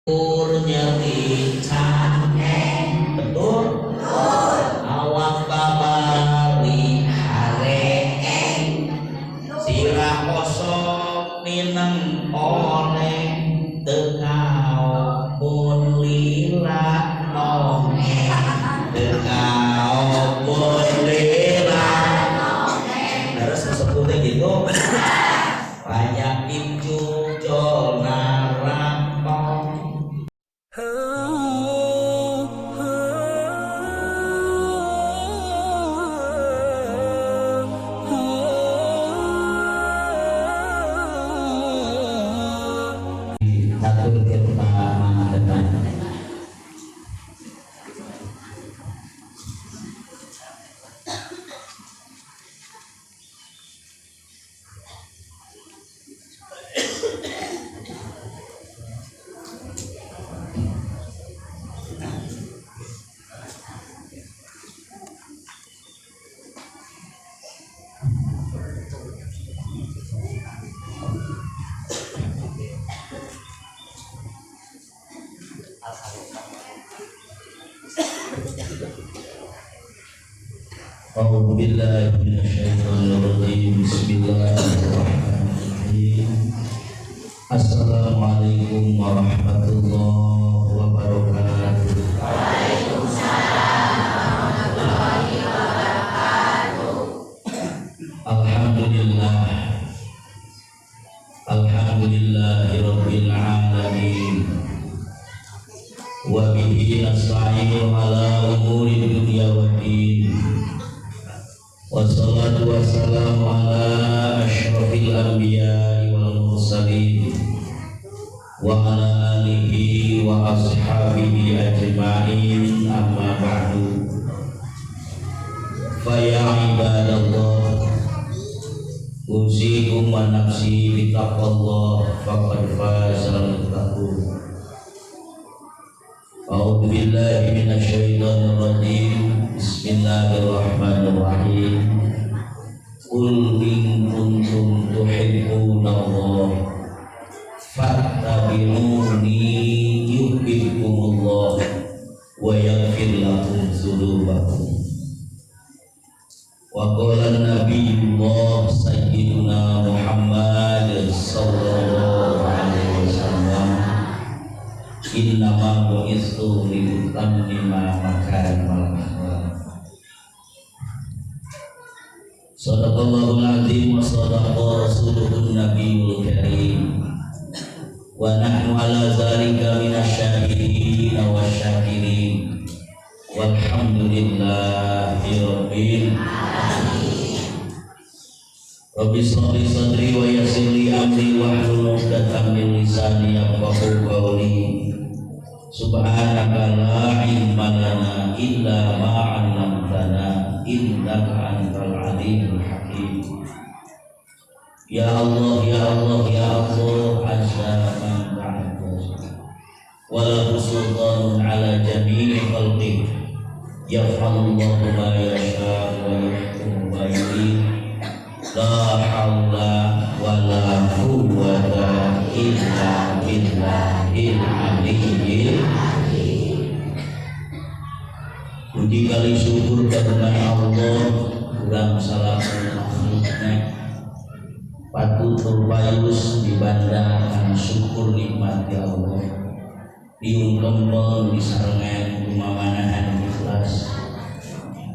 Nyeri cangkeng, betul? Awak babari hareeng, sirah kosong mineng oleng, teu kaopun lila nongeng, teu kaopun lila nongeng. Terus sebutnya gitu. Penyakit cucul narampong. A'udzu billahi minasyaitonir rajim. Bismillahirrahmanirrahim. Assalamualaikum warahmatullahi wabarakatuh. Waalaikumsalam warahmatullahi wabarakatuh. Alhamdulillah. Alhamdulillahirabbil alamin. Wa bihi nasta'inu ala umuri dunya waddin. Wassalatu wassalamu ala asyrafil anbiya'i wal mursalin wa ala alihi wa ashabihi ajma'in, amma ba'du. Fa ya ibadallah, usikum wa nafsi bitaqwallah faqad fazal muttaqun. A'udzu billahi minasyaitonir rajim. Bismillahirrahmanirrahim. Qul in kuntum tuhibbunallah fattabi'uni yuhibbukumullah wa yaghfir lakum dzunubakum. Wa qala nabiyullah sayyiduna Muhammad sallallahu alaihi wasallam, innama bu'itsu liutammima makarimal akhlaq. Sadaqallahul azim wa sadaqa rasuluhun nabiyul karim. Wa nahnu ala zalika minasyahidin wasyakirin. Walhamdulillahi rabbil alamin. Rabbi shrah li sadri wa yassir li amri wahlul 'uqdatam min lisani yafqahu qawli. Subhanaka la ilma lana illa ma 'allamtana innaka antal alimul hakim. Ya Allah, ya Allah, ya Allah, azza man ta'azzaz wa lahu sultanun ala jami'i khalqihi, yaf'alu Allahu ma yasha wa yahkumu ma yurid, la hawla wa la quwwata illa billahil aliyyil azim. Puji kali syukur kagungan Allah, kurang salah makhluknya, patut terpayus dibandangkan syukur nikmat ya Allah. Diung kempel disarengan kumamanahan ikhlas,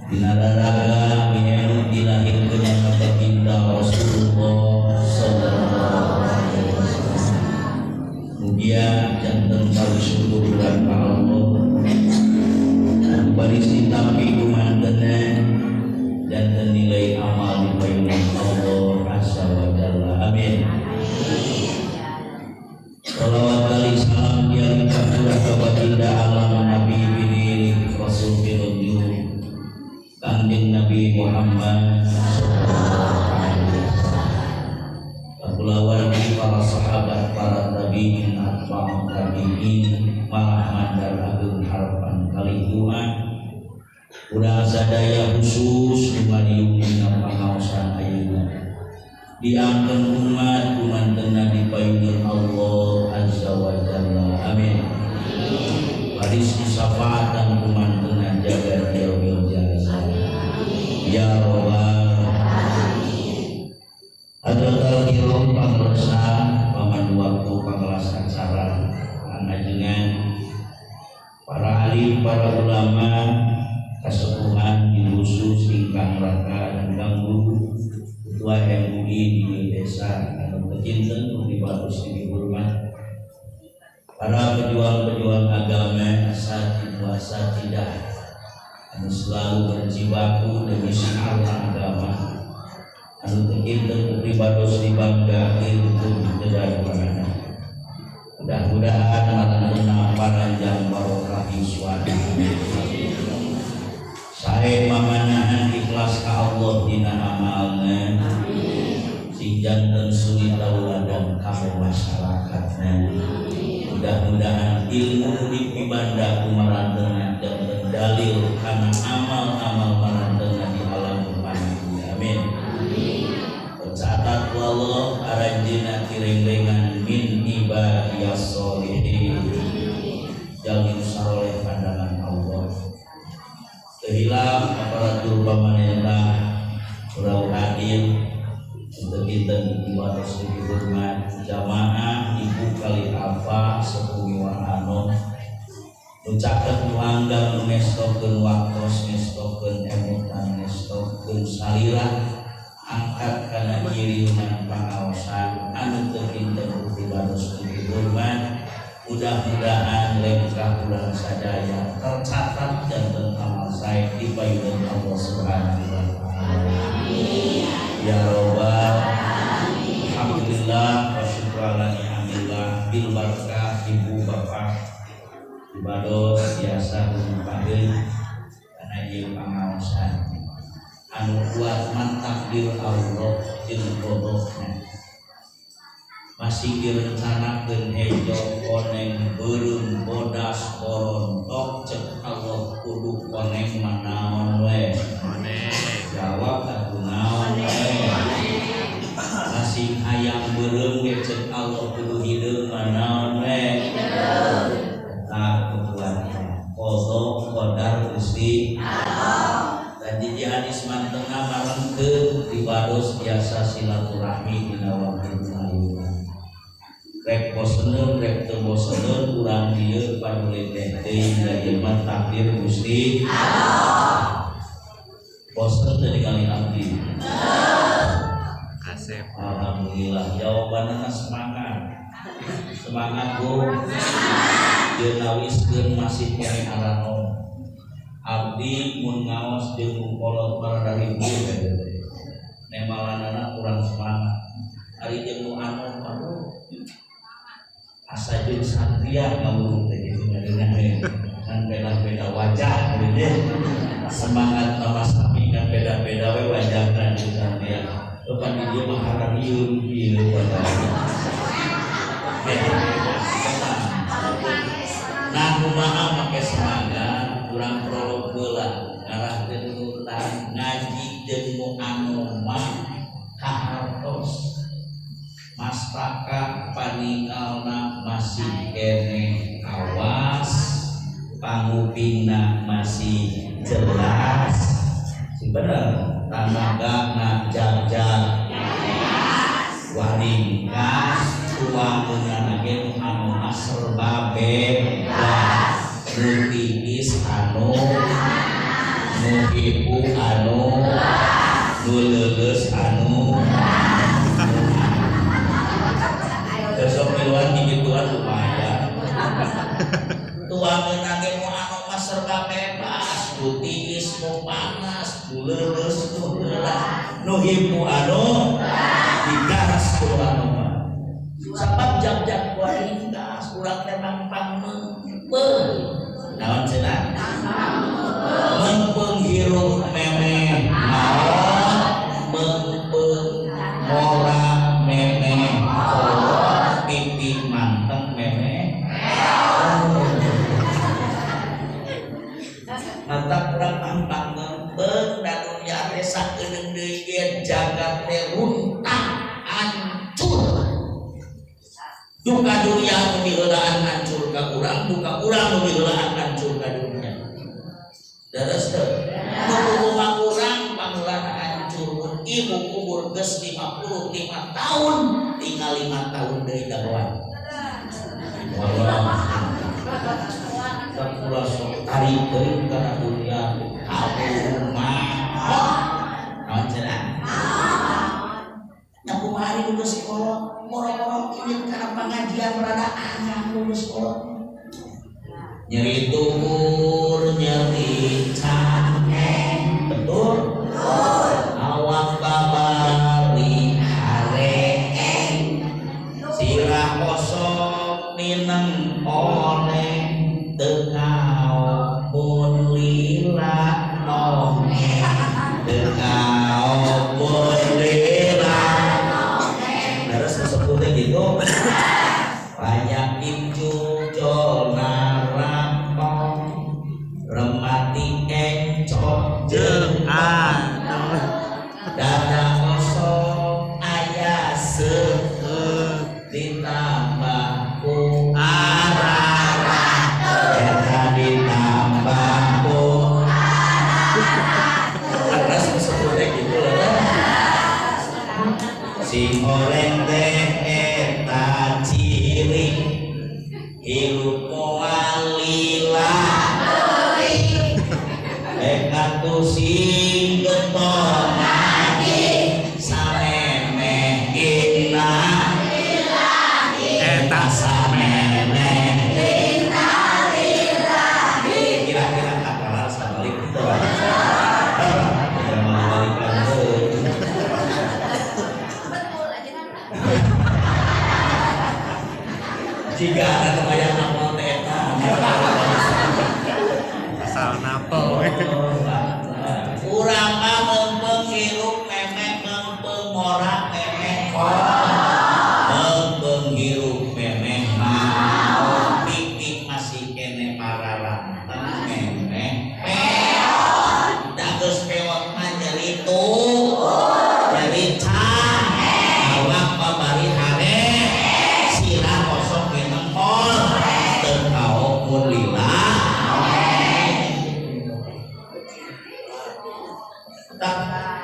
dinararaga mihenut dilahirkeun ka baginda Rasulullah sallallahu alaihi wasallam. Mugia janten kali syukur urang ka Allah, baris ditampi kumantena janten nilai amal di payunan Allah azza wa jalla. Amin. Salawat kali salam yang tercurah ka baginda alam Nabi binil Rasul binunjuk Kanjeng Nabi Muhammad sallallahu alaihi wasallam, kulawargi para sahabat, para tabi'in, atba'ut tabi'in, malah mandar agung harapan kali doa urang sadaya khusus dumadiung dina pangaosan ayeuna diangkeun umat kumantena di payunan Allah azza wa jalla. Amin. Baris disyafaatan kumantena jaga yaumil jaza. Ya Rabbal Hadratal kiram pangresa pamandu waktu pangelas acara pangajengan para alim, para ulama, kasepuhan khusus ingkang raka ingkang guru ketua MUI di desa anu kecinten ugi bagus dihormat para pejuang-pejuang agama asatidz wa asatidah anu selalu berjibaku demi syiar agama anu kecinten ugi bagus dibanggakeun ku kedaduanana. Mudah-mudahan marantuna paranjang barokah yuswana. Sae mamanahan ikhlas ka Allah dina amalna. Sing janten suri tauladan kanggo masyarakatna. Mudah-mudahan ilmu dipibanda ku marantuna janten dalil kana amal-amal marantuna di alam fani. Amin. Tercatat ku Allah aranjeunna kirenglengan min ibadiyas sholihin. Jalmi saroleh pandangan Allah. Kehilang aparatur pemerintah urang hadir untuk kita dibatas dihormat jamaah ibu kali apa sepumi warano ucakeun nu anggang nu ngestokeun waktos ngestokeun emutan ngestokeun salira angkat kana jiriunan pangaosan anu teu kinten dibatas dihormat. Mudah-mudahan lengkah urang sadaya tercatat janten amal sae di payunan Allah Subhanahu wa taala. Ya Rabbal alamin. Alhamdulillah wa syukru ala ni'amillah bil barakah ibu bapak ibados biasa ngumpulkeun kana ieu pangaosan anu kuat mah takdir Allah jeung qadana. Masih direncanakeun hejo koneng beureum bodas korontok cek Allah kudu koneng manaon we. Jawab atuh naon we. Masih hayang beureum ge cek Allah kudu hideung manaon we. Eta kekuatan qada qadar Gusti Allah. Dan di hadis mantengna marengkeun dibados biasa silaturahmi dina waktu ayeuna. Rek boseneun rek teu boseneun urang dieu paduli teh teuing da ieu mah takdir Gusti Allah. Bosen teu ningali abdi. Kasep. Alhamdulillah jawabanna semangat. Semangat Bu. Jeung nawiskeun masih keneh aranom. Abdi mun ngaos jeung kolot para ribu teh. Nemalanana kurang semangat. Ari jeung nu anom aduh asa jeung satria ngawuruk teh kitu ngadeunah kan beda-beda wajah gitu semangat nama sami kan beda-beda we wajahna jeung satria eupan di dieu mah hararieu ieu wajah. Nah kumaha make semangat urang prolog heula ngarahkeun nurutan ngaji jeung nu anom mah kahartos mastaka paningalna masih keneh awas pangupingna masih jelas sing bener tanagana jagjag waringkas tuangeunana ge anu serba bebas nu tiis anu nu hipu anu nu leuleus anu besok miluan gituan lumayan. Tuangeunna ge nu anu mah serba bebas, nu tiis nu panas, nu leuleus nu heulah, nu hipu anu digaras ku anu mah. Sabab jag-jag waringkas urang teh mangpang meungpeung. Naon cenah? Meungpeung hirup memeh naon, meungpeung ngora memeh kolot. Pipi manteng memeh mantap urang mangpang meungpeung da dunya teh sakedeung deui ge jagat teh runtah hancur. Duka dunia nu diheulaan hancur ka urang bantu ka urang nu miheulaan hancur ka dunya. Daras teu? Nu boga urang pangheulana hancur mun ibu umur geus 55 tahun tinggal 5 tahun deui dagoan. Wallah. Ulah sok tarik deui kana dunya kabur mah. Naon cenah? Nya kumaha nu geus kolot, moro-moro ieu kana pangajian rada anyang nu geus kolot. Nyeri tukur, nyeri cangkeng, betul? Betul. Awak babari hareeng, sirah kosong mineng oleng, teu kaopun lila nongeng, teu kaopun lila nongeng. Terus sebutnya gitu. Banyak cucul narampong, remati encok jeung dada kosong aya seukeut ditambah ku arara eta ditambah ku arara. Terus sebutnya gitu lah. Sing oleng teh eta ciri hirup moal lila rek atuh sing getol ngaji samemeh inna eta samemeh innalillahi. Kira-kira kapalar sabalik itu jika ada kebayang napal teh eta asal napal. Urang mah meungpeung hirup memeh meungpeung ngora memeh meungpeung hirup memeh maot piknik masih kene pararanteng memeh peot da geus peot mah nyeri tuh nyeri cang awak babari hare sirah kosong minengkol teu kaopun lila.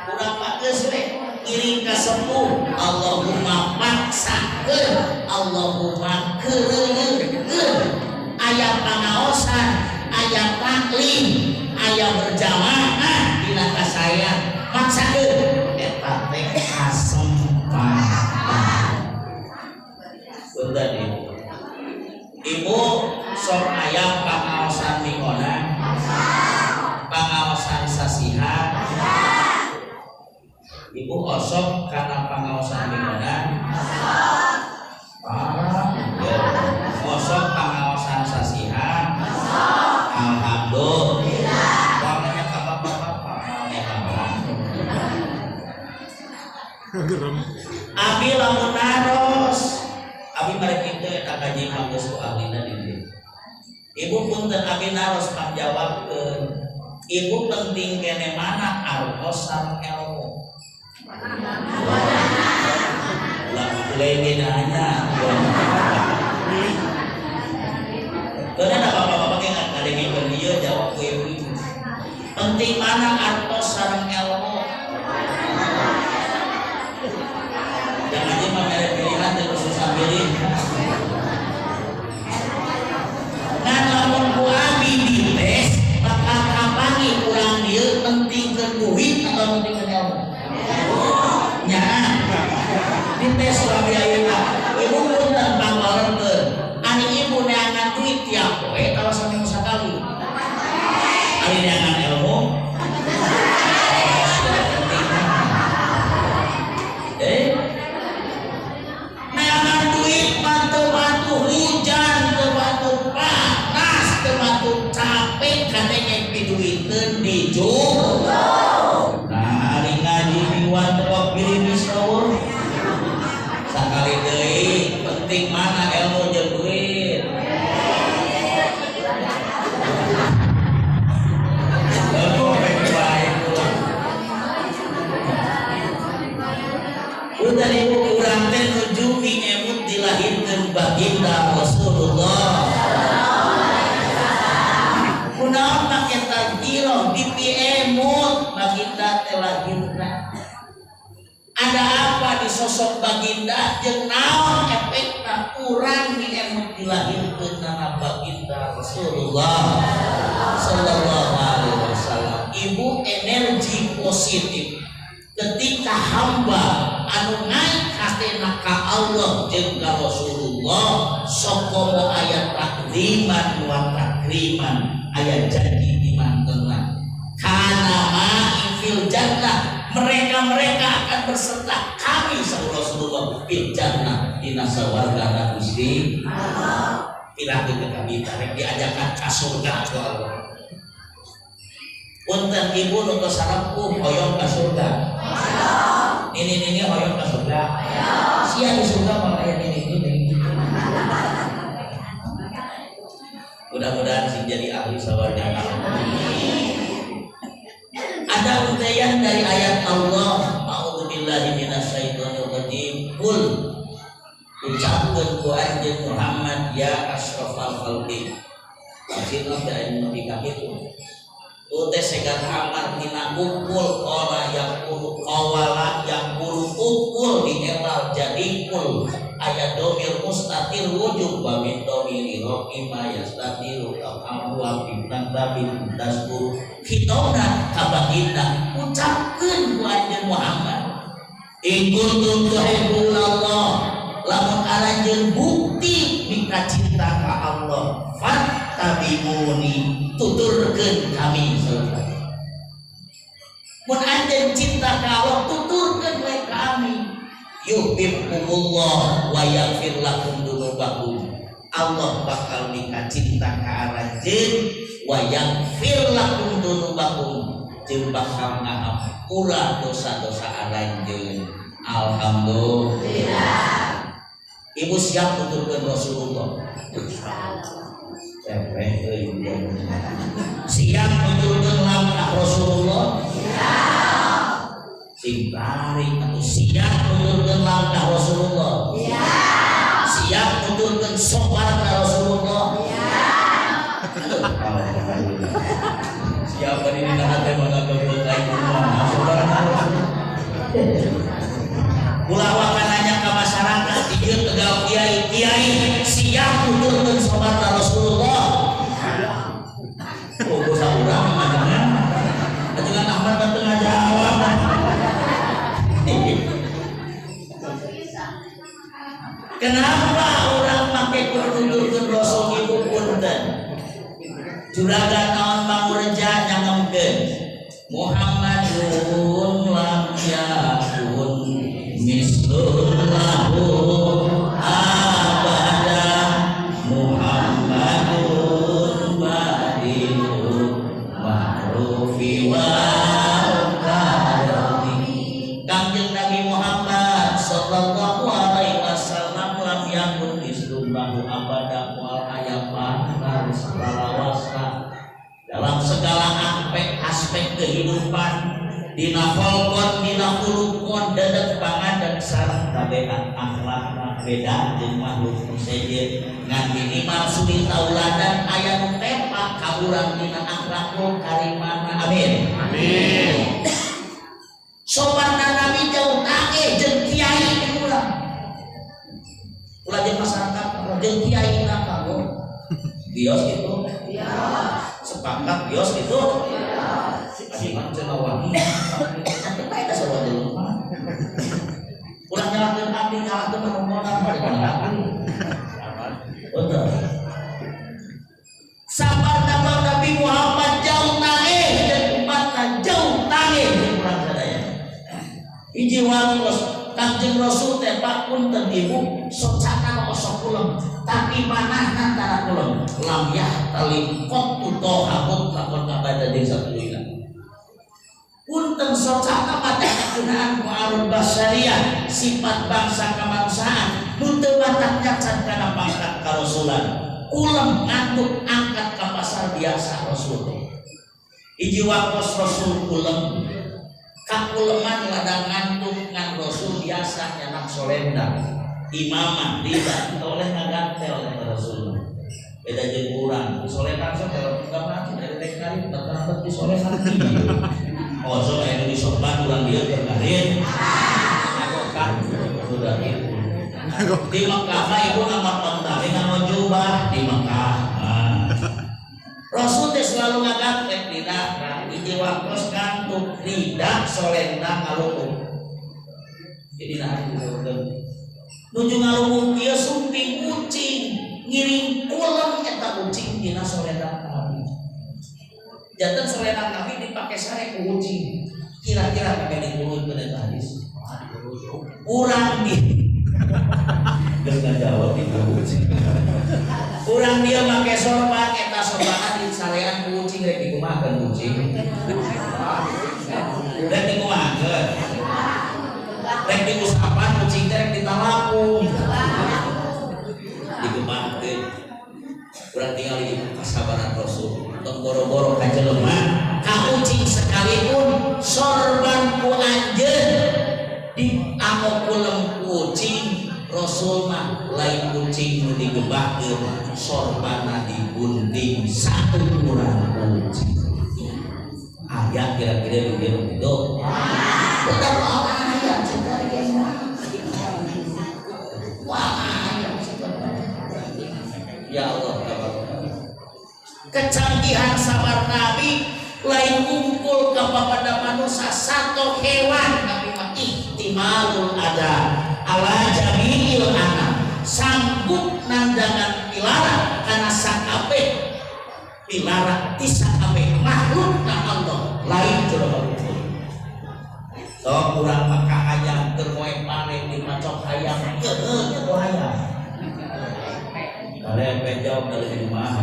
Urang mah geus we ngiring ka sepuh Allahumma paksakeun Allahumma keureukeun aya pangaosan aya taklim aya berjamaah dina kasaya paksakeun eta teh kasempatan. Punten ibu. Ibu sok aya pangaosan minggonan, pangaosan sasihan. Ibu osok karena pangaosan minggonan. Parah. Osok pangaosan sasihan. Alhamdulillah. Warnanya ka bapak-bapak. Gerem. Abi lamun naros. Abi mereka itu eta kaji mah geus ku ahlina di dieu. Ibu punten abi naros pangjawabkeun. Ibu penting kene mana artos sareng ilmu. Ulah lagi nanya. Karena ada bapak-bapak yang ngadengikeun ieu jawab ku ibu. Penting mana artos sareng ilmu? Jangan aja mah mere pilihan terus susah pilih. Nah lamun ku abi dites bakal kapangi urang dieu penting ke duit atau penting ke ilmu? Nya. Dites ku abi ayeuna. Ibu punten pangwalerkeun. Ari ibu neangan duit tiap poe atawa saminggu sakali? Ari neangan ilmu? Neangan duit mah teu batu hujan, teu batu panas, teu batu capek kadenge piduiteun dijuk. Nah, ari ngaji miwan teu girimis eueuh. Sakali deui penting mana ilmu jeung duit? Udah ibu urang teh nuju nyebut dilahirkeun baginda Rasulullah. Dipiemut baginda teh lahirna. Ada apa di sosok baginda jeung naon efekna urang diemut dilahirkeun na baginda Rasulullah sallallahu alaihi wasallam. Ibu, energi positif ketika hamba anu naik hatena ka Allah jeung ka Rasulullah, sokomo aya takziman wa takriman, aya janji di mantena kana ma'i fil jannah, mereka-mereka akan berserta kami saur Rasulullah fil jannah, dina sawarga Gusti Allah. Piraku ke kami tarik diajakan ka surga ku Allah. Punten ibu nu tos sarempuh, hoyong ka surga? Nini-nini hoyong ka surga? Sia di surga mah aya nini nini. Mudah-mudahan sing jadi ahli sawarga. Ada untayan dari ayat Allah, a'udzubillahi minasyaitonir rajim. Qul, ucapkeun ku anjeun Muhammad, ya asyrafal khalqi. Maksudna teh aya nepi ka kitu. Teu segan amar tina ukul qala yaqulu qawala yaqulu ukul dielal jadi kul aya domir mustatir wujub wa min domiri roqi ma yastatiru amwa bintang tabi tasburu hitona ka baginda, ucapkeun ku anjeun Muhammad, in kuntum tuhibbunallah, lamun aranjeun bukti mika cinta ka Allah, fattabi'uni, tuturkeun kami selesai. Mun anjeun cinta ka Allah, tuturkeun we kami. Yuhibbukumullah wa yaghfir lakum dzunubakum. Allah bakal mika cinta ka aranjeun, wa yaghfir lakum dzunubakum, jeung bakal ngahampura dosa-dosa aranjeun. Alhamdulillah. Ibu siap tuturkeun Rasulullah? Siap tuturkeun langkah Rasulullah? Siap. Sing tarik atau siap tuturkeun langkah Rasulullah? Siap. Siap tuturkeun sobar ka Rasulullah? Siap. Siapa ini hate mangga aing kumaha sobar ka Rasulullah? Ulah waka nanya ka masyarakat di dieu Tegal, kiai kiai siap tuturkeun sobar ka Rasulullah? Oh, dosa urang ajengan. Ajengan Ahmad mah teu ngajawab. Kenapa orang make kudu nuturkeun Rasul ibu punten? Juragan naon Mangureja nyangemkeun Muhammadun lam yakun mislullahu abada, Muhammadun badiu ma'rufi wa karami. Kangjeng Nabi Muhammad sallallahu alaihi wasallam lam yakun mislullahu abada, wal aya pantar salawasa dalam segala aspek kehidupan, dina holkon, dina hulukon, dedek pangadan sareng tabeat akhlakna beda jeung makhluk nu sejen. Ngan minimal suri tauladan aya nu tepak ka urang dina akhlakul karimana. Amin. Amin. Sobarna Nabi jauh tae jeung kiai urang. Ulah jeung masyarakat, ulah jeung kiai na kamu. Bios gitu. Sepakat bios gitu. Ajiman cenah wangi. Tapi bae ka sarua jelema. Ulah nyalahkeun abdi, nyalahkeun anu modal mah abdi. Betul. Sabar tambah Nabi Muhammad jauh tae jeung umatna jauh tae jeung urang sadaya. Hiji waktos Kangjeng Rasul teh Pak punten ibu socana osok kulem, tapi manahna tara kulem lam yahtalim qattu toha mutlaqan abada jeung satuluyna. Punten socana mah kagunaan mu'arul basyariah, sifat bangsa kemanusiaan nu teu batak nyacan kana pangkat karasulan. Kulem ngantuk angkat ka pasar biasa Rasul teh. Hiji waktos Rasul kulem, kakuleman ladang ngantuk ngan Rasul biasa nyanak solenda imamah riba oleh ngagantel oleh Rasul. Beda jeung urang solenda sok kalau enggak mati dari tekna ngarit bakal di sore hati. Oh, sok aya di sorban urang dieu keur ngarit. Kan sudah gitu. Di Mekah mah ibu ngamot onta, ngamot jubah di Mekah. Rasul teh selalu ngagapek dina hiji waktos ngantuk rida solenda ngalungkung. Jadi nah nuju ngalungkung kieu sumping kucing ngiring kulem eta kucing dina solenda Nabi. Janten solenda Nabi dipake sare ku kucing. Kira-kira pake dikulun pada hadis. Urang di geus ngajawab di kucing. Urang dia make sorban eta sorban di sarean ku kucing rek dikumahakeun kucing. Rek dikumahakeun. Rek diusapan kucing teh rek ditalakung. Dikumahakeun. Urang tinggal di kasabaran Rasul. Tong boro-boro ka jelema, ka kucing sekalipun sorban ku anjeun diamok kulem kucing. Rasul mah lain kucing nu digebahkeun sorbanna digunting saukuran kucing. Aya kira-kira di dieu kitu. Tetap aya cek ge. Wah, ya Allah, kecanggihan sabar Nabi lain kumpul kepada manusia satu hewan tapi mah ihtimalul ada ala jami'il anak sanggup nandangan pilara karena sakabeh pilara ti sakabeh makhluk na Allah lain jelema sok urang mah ka hayam keur moe panen dimacok hayam keuheul ku hayam kalian jawab dari rumah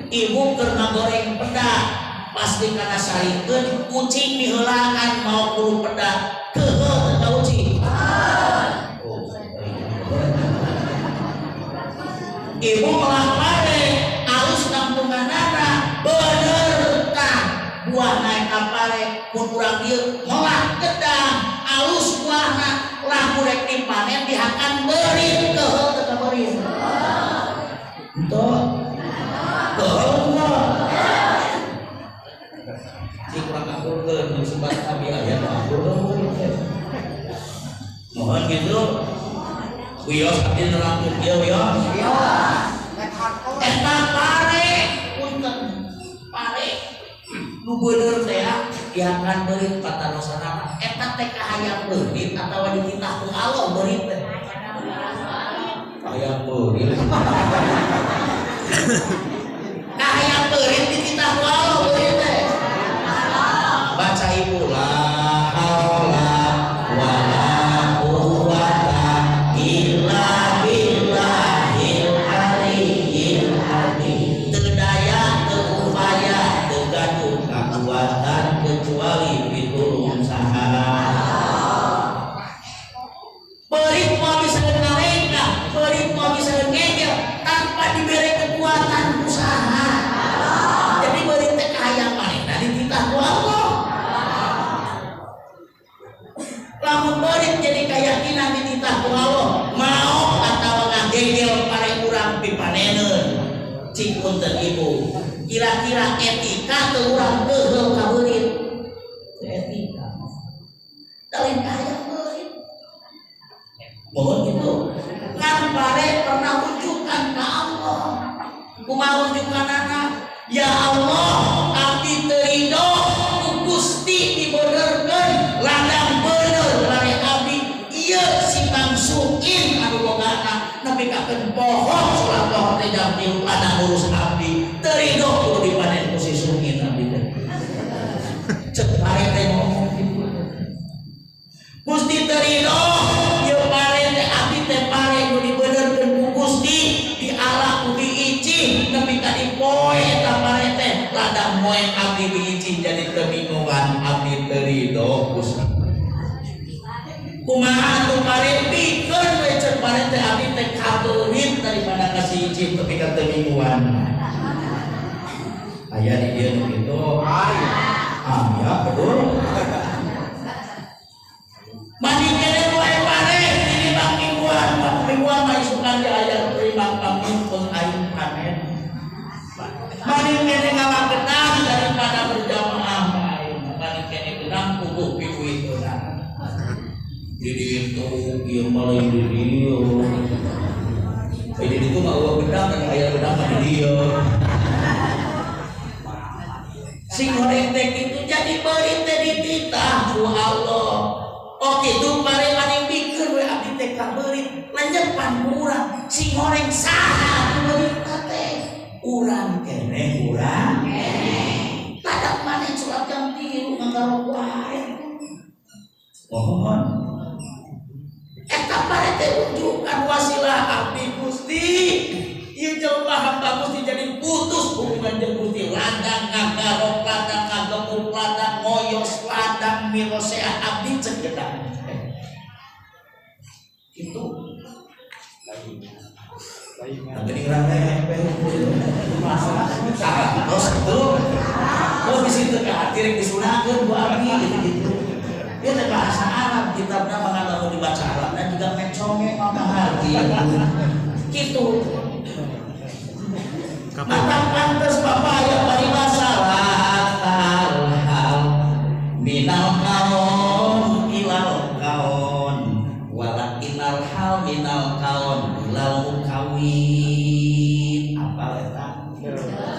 ibu keur ngagoreng peda pasti kana sarikeun kucing diheulangan mau kulu peda keuheul teu ka kucing. Ibu melah pare alus nampunganana bener tah buah naik ka pare mun urang dieu melah gedang alus buahna lamun rek dipanen dihakan beurit keuheul teu ka beurit. Henteu keuheul teu. Cik urang akurkeun mun sebat abi aya nu akur teh. Mohon gitu. Wios abdi nerangkeun ieu wios. Eta pare punten pare nu beuneur teh dihakan beurit patarosanana. Eta teh kahayang beurit atawa dititah ku Allah beurit teh. Hayang beurit. Kahayang beurit dititah ku Allah beurit teh. Baca ibu la haula wala quwwata illa billahil aliyyil azim. Teu daya teu upaya teu gaduh kakuatan kecuali pitulung saha. Beurit moal bisa ngalengkah, beurit moal bisa ngegel tanpa diberi kekuatan usaha. Jadi beurit teh kahayang manehna dititah ku Allah. Lamun beurit jadi keyakinan dititah ku Allah, mau atawa ngagegel pare urang pipaneneun. Cik punten ibu, kira-kira etika teu urang keuheul ka beurit? Teu etika. Da lain kahayang beurit. Mohon gitu. Ngan pare pernah unjukkan ka Allah. Kumaha unjukanana? Ya Allah, abdi teu ridho ku Gusti dibenerkeun ladang bener pare abdi ieu si bangsuin anu bogana nepi ka keun poho salat poho teh jam 3 ladang ngurus abdi teu ridho kudu dipanen ku si sungin abdi teh. Cek pare teh ngomong kitu. Gusti teu ridho ieu pare teh abdi teh pare nu dibenerkeun ku Gusti diala ku diicih nepi ka dipoe eta pare teh ladang moe abdi diicih jadi kebingungan abdi teu ridho Gusti. Kumaha atuh pare pikeun we cek pare teh abdi teh kabeurit daripada ka si icih tepi ka teu mingguan. Aya di dieu nu kitu. Aya betul. Mandi kene wae pare tinimbang mingguan, mingguan mah isukan di aya tinimbang pamingpun aing panen. Mandi kene ngala gedang mah lain di dieu. Di ditu mah eueuh gedang kan aya gedang mah di dieu. Sing goreng teh kitu jadi beurit teh dititah ku Allah. Oh kitu mare maning bikeun we abdi teh ka beurit lenyepan ku urang. Sing goreng saha beurit teh? Urang keneh urang keneh. Tadak maneh salat jam 3 ngagarok wae. Mohon. Eta pare teh unjukan wasilah abdi Gusti. Ieu jelema hamba Gusti jadi putus hubungan jeung Gusti. Ladang ngagarok, ladang ngagebuk, ladang ngoyos, ladang mirosea abdi cek gedang. Itu. Geuning rame terus itu. Oh bisi teu ka hati rek disunahkeun ku abdi gitu-gitu. Dia teh bahasa Arab, kitabna mah lamun dibaca Arabna juga meconge mah kaharti. Kitu. Mata pantes bapak aya paribasa latarhal minal kaon ilal kaon walakinal hal minal kaon ilal mukawin. Apal eta?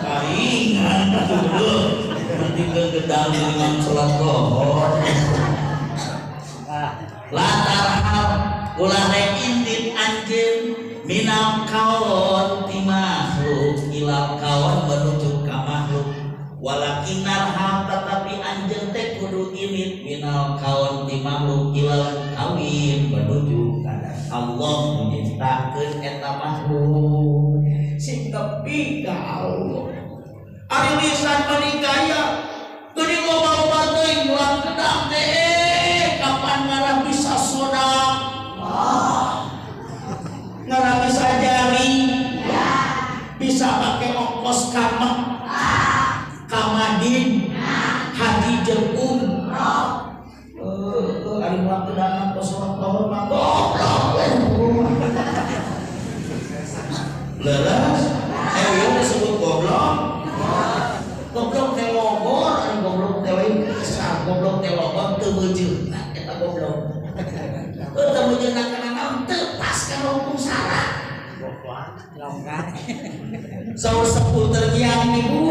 Paingan atuh. Penting gedang imam salat lohor. Latarhal ulah rek indit anjeun minal kaon ti makhluk ilal kaon menuju ka makhluk walakinal hal tetapi anjeun teh kudu indit minal kaon ti makhluk ilal kawin menuju ka Allah menyiptakeun eta makhluk sing tepi ka Allah. Ari lisan mani gaya geuning loba-loba teuing ulah kedang teh kapan ngarah bisa sedekah, ngarah bisa jari, bisa pakai ongkos kamar, kamadin, haji jeung umroh. Ari ulah kedangan tos salat lohor mah goblok we. Leres, ieu disebut goblok. Goblok teh logor, ari goblok teh lain kasar, goblok teh logor teu beujeuna eta goblok. Teu beujeuna kana naon teu pas kana hukum syara. Saur sepuh terngiang ibu,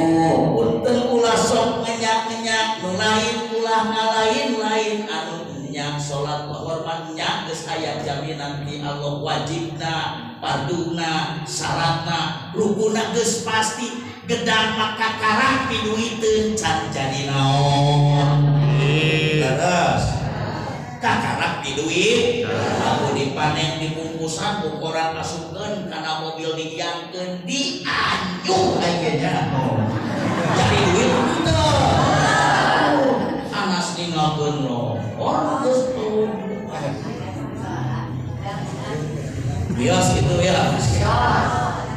punten ulah sok ngenyak-ngenyak, nu lain ulah ngalain-lain anu nyak salat lohor mah nyak geus aya jaminan ti Allah wajibna, farduna, syaratna, rukuna geus pasti. Gedang maka karang piduiteun can jadi naon. Leres. Kakarak piduit, lamun dipanen dibungkusan ku koran masukkeun kana mobil didiangkeun dianjuk aing nya. Jadi duit henteu. Anas ninggalkeun lohor geus tuh. Bios itu ya.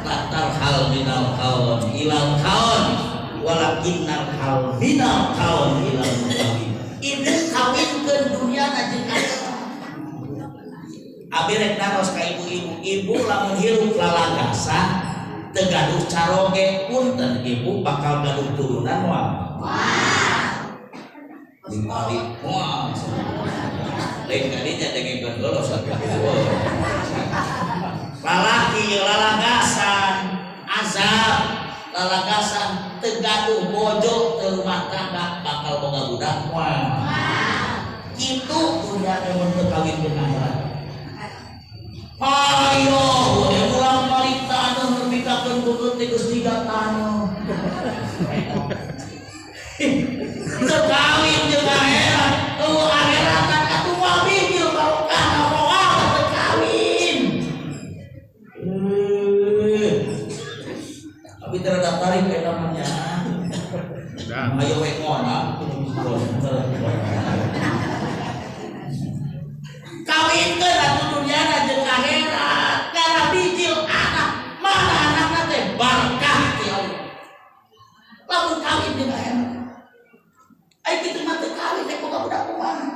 Latar hal minal kaon ilal kaon walakinnal hal minal kaon ilal mukawin. Ini kawinkeun dunia jeung akhirat. Abi rek naros ka ibu-ibu, ibu lamun hirup lalagasan teu gaduh caroge punten ibu bakal gaduh turunan moal. Dibalik moal. Lain kadinya dengekeun heula sakitu. Lalaki lalagasan azab lalagasan teu gaduh bojo teu rumah tangga bakal boga budak moal. Kitu dunya teh mun teu kawin jeung akhirat. Ayo we ulang balik taneuh nepikakeun beungeut teh geus jiga taneuh. Teu kawin jeung akhirat, eueuh akhiratan atuh moal bijil barokah moal teu kawin. Tapi terhadap tarik eta mah nya. Ayo we ngona. Kawinkeun atuh dunyana jeung akhirat, karena bijil anak, mana anakna teh barkah ti Allah. Lamun kawin jeung akhirat. Ai kitu mah teu kawin teh boga budak kumaha?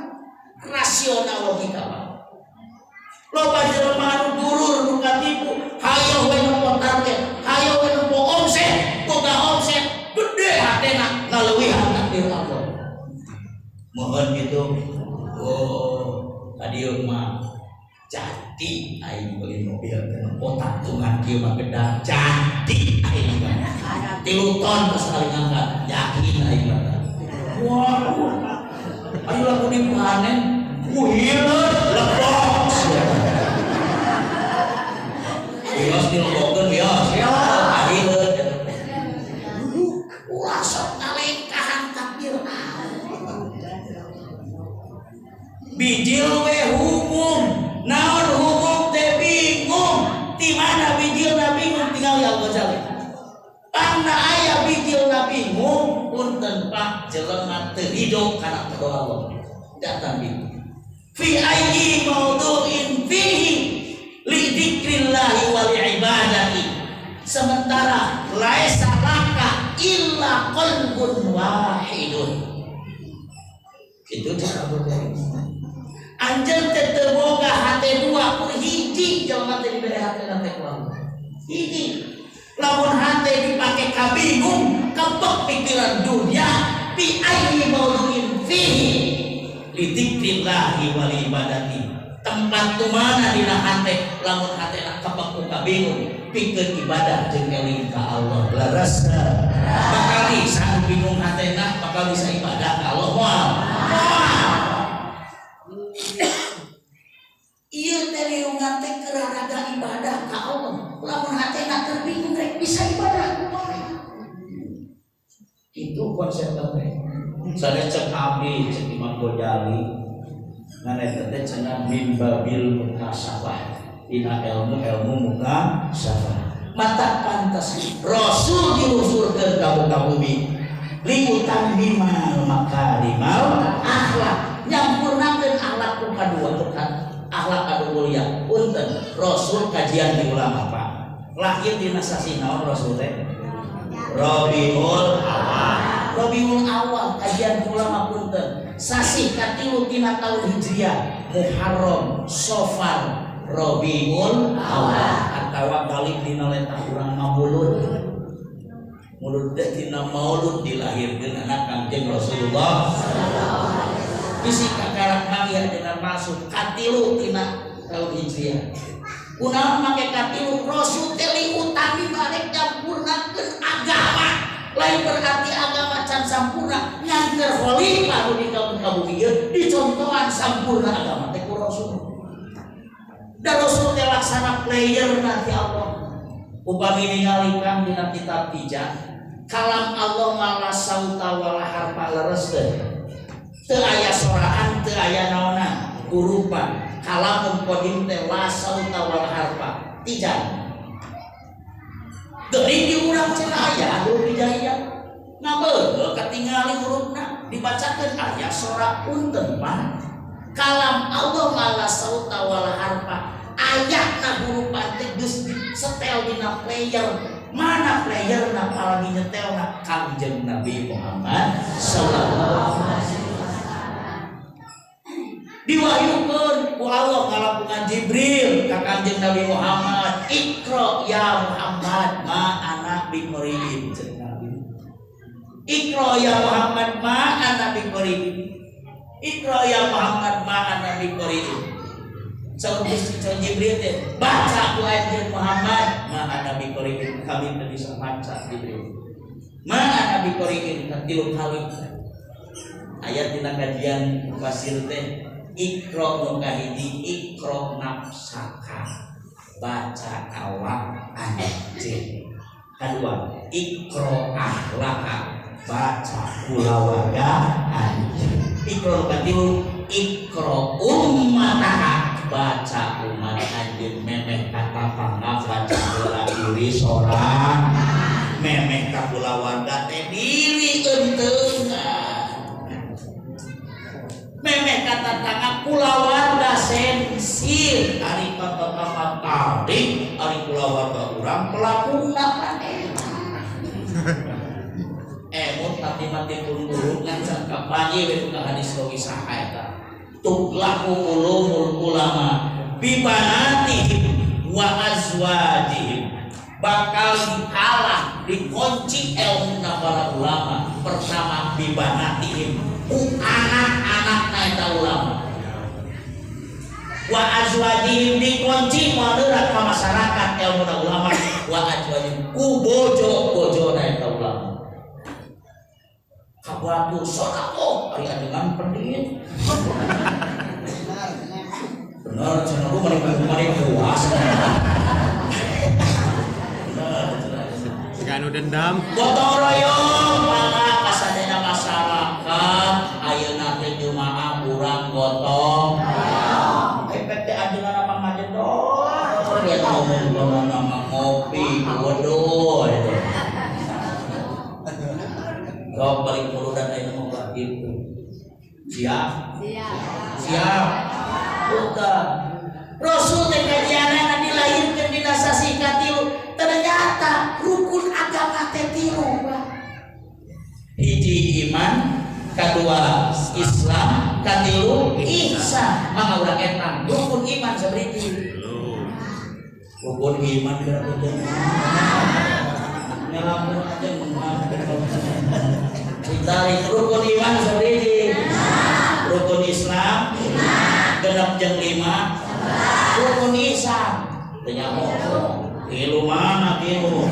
Rasional logika mah. Loba jelema anu gurur nu katipu, hayo we nempo target, hayo we nempo omset, boga omset gede hatena ngaleuwihan takdir Allah. Mohon gitu. Oh, kadieu mah Jadi aing beli mobil teh kotak tungan kieu mah gedang jadi aing mah. 3 ton pas kali ngangkat yakin aing mah. Waduh. Ayo lamun dipanen ku hileut lebok sia. Wios dilebokeun wios. Hileut. Ulah sok ngalengkahan takdir. Bijil we hukum. Naon hukum teh bingung. Di mana bijilna bingung tinggal ya Al-Ghazali. Pangna aya bijilna bingung punten Pak jelema teu ridho kana qada Allah. Datang bingung. Fi ayyi mawdu'in fihi li dzikrillahi wa li ibadati. Sementara laisa laka illa qalbun wahidun. Kitu cek Abu Ghazali. Anjeun teh teu boga hate dua kur hiji jelema teh dibere hatena teh ku Allah. Hiji. Lamun hate dipake kabingung, kebek pikiran dunia, fi ayyi mawdu'in fihi li dzikrillahi wa li ibadati. Tempat tu mana dina hate lamun hatena kebek ku kabingung, pikeun ibadah jeung eling ka Allah. Leres bakal bisa bingung hatena, bakal bisa ibadah ka Allah moal. Moal. Ieu teh riungan teh keur raraga ibadah ka Allah. Lamun hatena keur bingung rek bisa ibadah kumaha. Itu konsep teh. Sanes cek abdi cek Imam Ghazali. Ngan eta teh cenah mimbabil mukasabah. Dina ilmu-ilmu mukasabah. Mata pantas Rasul dilusurkeun ka muka bumi. Liutammimal makarimal akhlak. Nyampurnakeun akhlak ku kadua akhlak anu mulia. Punten Rasul kajian di ulama Pak. Lahir dina sasih naon Rasul teh? Rabiul Awal. Rabiul Awal kajian di ulama punten. Sasih katilu tina taun Hijriah, Muharram, Safar, Rabiul Awal atawa balik dina letah urang mah mulud. Mulud teh dina maulud dilahirkeun anak Kangjeng Rasulullah. Bisi kakarak manggih dengan masuk katilu tina taun Hijriah. Kunaon make katilu Rasul teh liutami barek nyampurnakeun agama. Lain berarti agama can sampurna ngan keur khalifah nu di kaum bumi ieu dicontohan sampurna agama teh ku Rasul. Da Rasul teh laksana player nanti Allah. Upami ningali kang dina kitab Tijah, kalam Allah malah sauta wala harfa leres teh. Teu aya soraan, teu aya naonan, hurupan. Kalamun qadim teh la sauta wala harfa. Tijah. Geuning di urang cenah aya huruf hijaiyah. Ngabeugeuh katingali hurufna dibacakeun aya sora punten Pak. Kalam Allah malah sauta wala harfa. Ayatna hurupan teh geus setel dina player. Mana playerna apalagi nyetelna Kangjeng Nabi Muhammad sallallahu alaihi wasallam. Diwahyukeun ku Allah ngalakukan Jibril ka Kangjeng Nabi Muhammad, Iqra ya Muhammad ma ana biqari'in. Cek Nabi. Iqra ya Muhammad ma ana biqari'in. Iqra ya Muhammad ma ana biqari'in. Saur Gusti Jibril teh baca ku anjeun Muhammad ma ana biqari'in. Kami teu bisa maca Jibril. Ma ana biqari'in katilu kali. Ayat dina kajian mufasir teh Iqra nu kahiji Iqra nafsaka baca awak anjeun. Kadua Iqra ahlaka baca kulawarga anjeun. Iqra nu katilu Iqra ummataka baca umat anjeun memeh kata pangga baca heula diri sorang memeh ka kulawarga teh diri eunteungan. Memeh kata tangga kulawarga sensir ari bapak tarik ari kulawarga urang pelakuna paneh. Emut mati-mati pun guru ngan can kapanggih we ka hadis rawi saha eta. Tuqlahu ulumul ulama bibanatihim wa azwajihim. Bakal dihalang dikunci ilmu para ulama pertama bibanatihim ku anak-anak na eta ulama. Wa azwajihim dikunci moal leurat ka masyarakat ilmu ulama wa azwajihim ku bojo-bojona eta ulama. Kabuatu sedekah ari ajengan pedit. Bener cenah lu mani puas. Bener cenah. Siga anu dendam. Gotong royong mangga kasadayana masyarakat ayeuna teh jumaah urang gotong royong. Efek teh ajengan apa ngajedor ya ngomong nama ngopi waduh itu. Sok balik muludan ayeuna mah gitu. Siap? Siap. Siap. Udah. Rasul teh kajianana dilahirkeun dina sasih katilu. Ternyata rukun agama teh tilu, Pak. Hiji iman, kedua Islam, katilu ihsan. Mangga urang etang rukun iman sabariji. Rukun iman geura teh. Ngelamun aja ditarik rukun iman sabariji. Rukun Islam genep jeung 5. Rukun ihsan teu nyaho. Tilu mana tilu?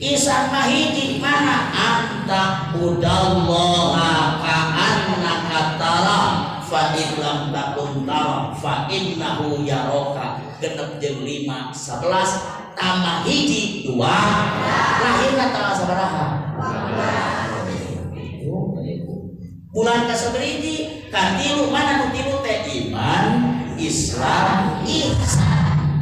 Ihsan mah hiji mana? Anta budallaha ka'annaka tara fa in lam takun tara fa innahu yaraka. Genep jeung 5 11 tambah hiji 2 lahirna tanggal sabaraha? Bulan kasabariji katilu mana nu tilu teh iman, Islam, ihsan.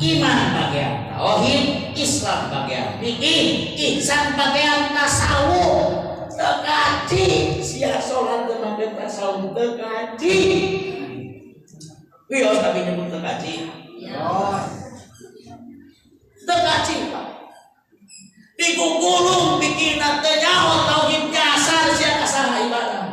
Iman bagian tauhid, Islam bagian fikih, ihsan bagian tasawuf. Teu kaji sia salat teu make tasawuf teu kaji. Wios tapi nyebut teu kaji. Teu kaji Pak. Digugulung pikirna teu nyaho tauhid nyasar sia ka saha ibadah.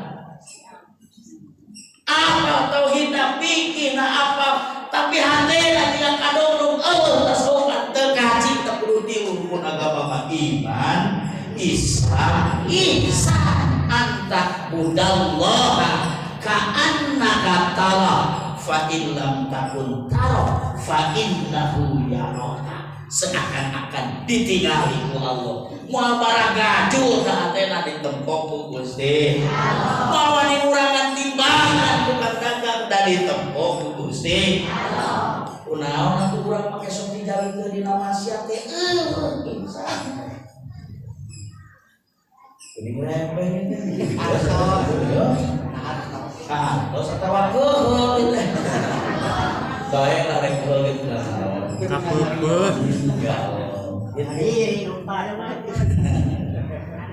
Apa tauhidna pikirna apa tapi hatena jika kadongdong eueuh tasawufan teu kaji teu kudu tilu rukun agama mah iman, Islam, ihsan. Anta budallaha ka'annaka tara fa in lam takun tara fa innahu yaraka. Seakan-akan ditinggali ku Allah. Moal baragajul ka hatena ditempok ku Gusti. Moal wani ngurangan timbangan tukang dagang da ditempok ku Gusti. Kunaon atuh urang make sok dijalikeun dina maksiat teh eueuh insan. Ini ngerempeh ini. Artos atawa keuheul teh. Bae lah rek keuheul gitu lah. Kapeupeuh. Ya Allah.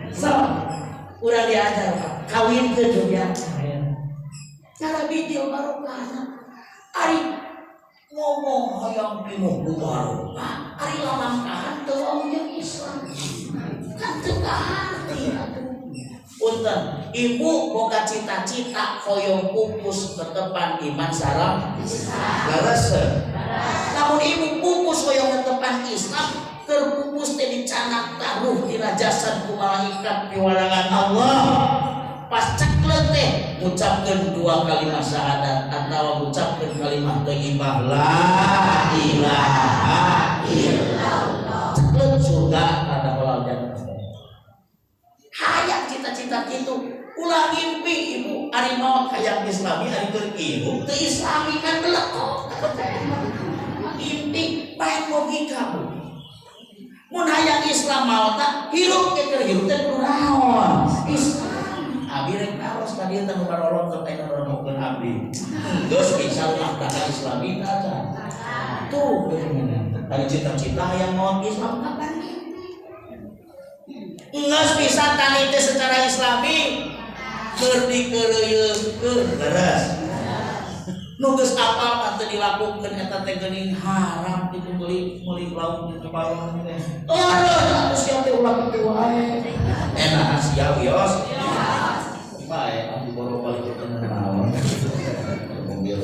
So, urang diajar Pak, kawin ke dunia. Cara bijil barokah. Ari ngomong hayang pinuh ku barokah, ari lalangkahan teu wau jeung Islam. Kan teu kaharti atuh. Punten, ibu boga cita-cita hoyong pupus tetepan iman sareng Islam. Leres. Lamun ibu pupus hoyong tetepan Islam, terpupus teh dicanak taruh tina jasad ku malaikat piwarangan Allah. Pas cekleut teh ngucapkeun dua kalimat syahadat atawa ngucapkeun kalimat thayyibah la ilaha illallah. Cekleut surga kada halal jannah. Hayang cita-cita kitu, ulah ngimpi ibu ari maot hayang Islami ari keur hirup teu Islami kan belekok. Ngimpi main logika bu. Mun hayang Islam maot tak hirup ke keur hirup teh kudu naon? Islam. Abi rek naros ka dieu teh nu barolong teh aya nu abdi. Geus bisa rumah tangga Islami teh acan. Tuh dari cita-cita hayang maot Islam kapan? Geus bisa tani teh secara Islami keur dikeureuyeungkeun leres. Nu geus apal mah teu dilakukeun eta teh geuning haram kitu meuli meuli lauk di balong teh. Eueuh atuh sia teh ulah kitu wae. Enak sia wios. Bae abdi boro balik teh naon. Mobil.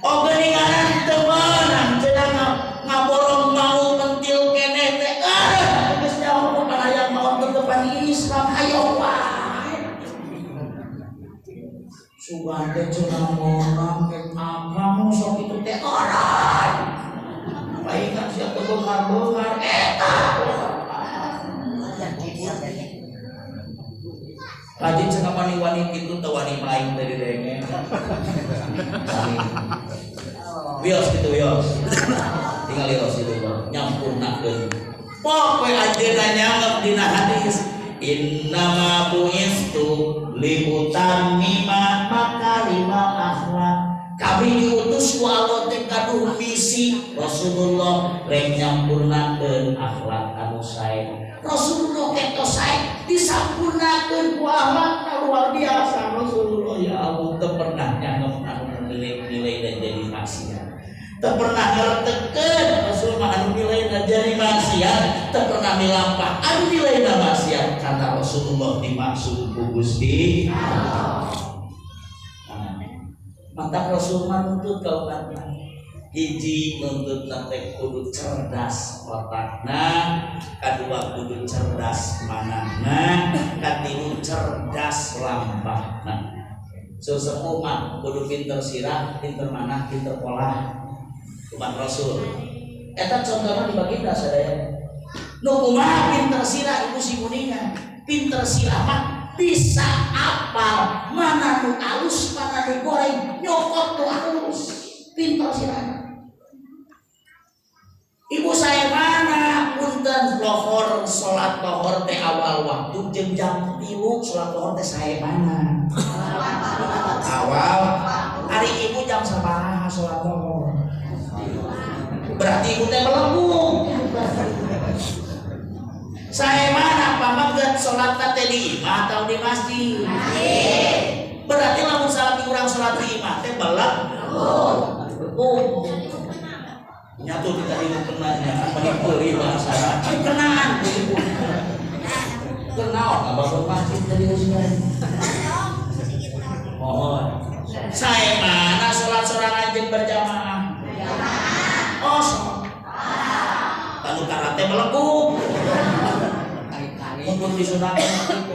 Oh geuninganan teu meunang cenah ngaborong mau pentil keneh teh. Geus nyaho mun hayang maot tetepan Islam hayo wae. Sugan teh cenah monang rek akang sok kitu teh orai. Paingan sia teh beunghar-beunghar eta. Rajin cenah wani-wani kitu teu wani maing teh didenge. Wios kitu wios. Tingali Rasulullah nyampurnakeun. Pokoe anjeunna nyanggep dina hadis innama bu'istu liutammima makarimal akhlak. Kami diutus ku Allah teh kaduh misi Rasulullah rek nyampurnakeun akhlak anu sae. Rasulullah ketos sae disampurnakeun ku akhlakna luar biasa. Rasulullah ya Allah teu pernah nyanggep anu nilai-nilai dan jadi maksiat. Teu pernah ngeretekeun Rasul mah anu nilaina jadi maksiat, teu pernah milampah anu nilaina maksiat kata Rasulullah dimaksud ku Gusti Allah. Mantap Rasul mah nuntut ka umatna. Hiji nuntutna teh kudu cerdas otakna, kadua kudu cerdas manahna, katilu cerdas lampahna. Sesepuh mah kudu pinter sirah, pinter manah, pinter polah. Umat Rasul. Eta contohna di baginda sadaya. Nu kumaha pinter sirah ibu si kuningan. Pinter sirah mah bisa apal mana nu alus, mana nu goreng, nyokot nu alus. Pinter sirah. Ibu saya mana punten lohor salat lohor teh awal waktu jeung jam 3 salat lohor teh saya mana? Awal hari ibu jam sabaraha salat lohor? Berarti ibu teh melembung. Saya mana pamangget salat teh di imah atau di masjid? Berarti lamun salat urang salat di imah teh belak. Oh. Nyatu kita hidup kenanya, menipu bahasa. Kenaan ibu. Kenal abang masjid tadi usia. Mohon. Saya mana salat sorangan jeung berjamaah? Oh, tanu karate melengkung. Mun disunahkeun kitu.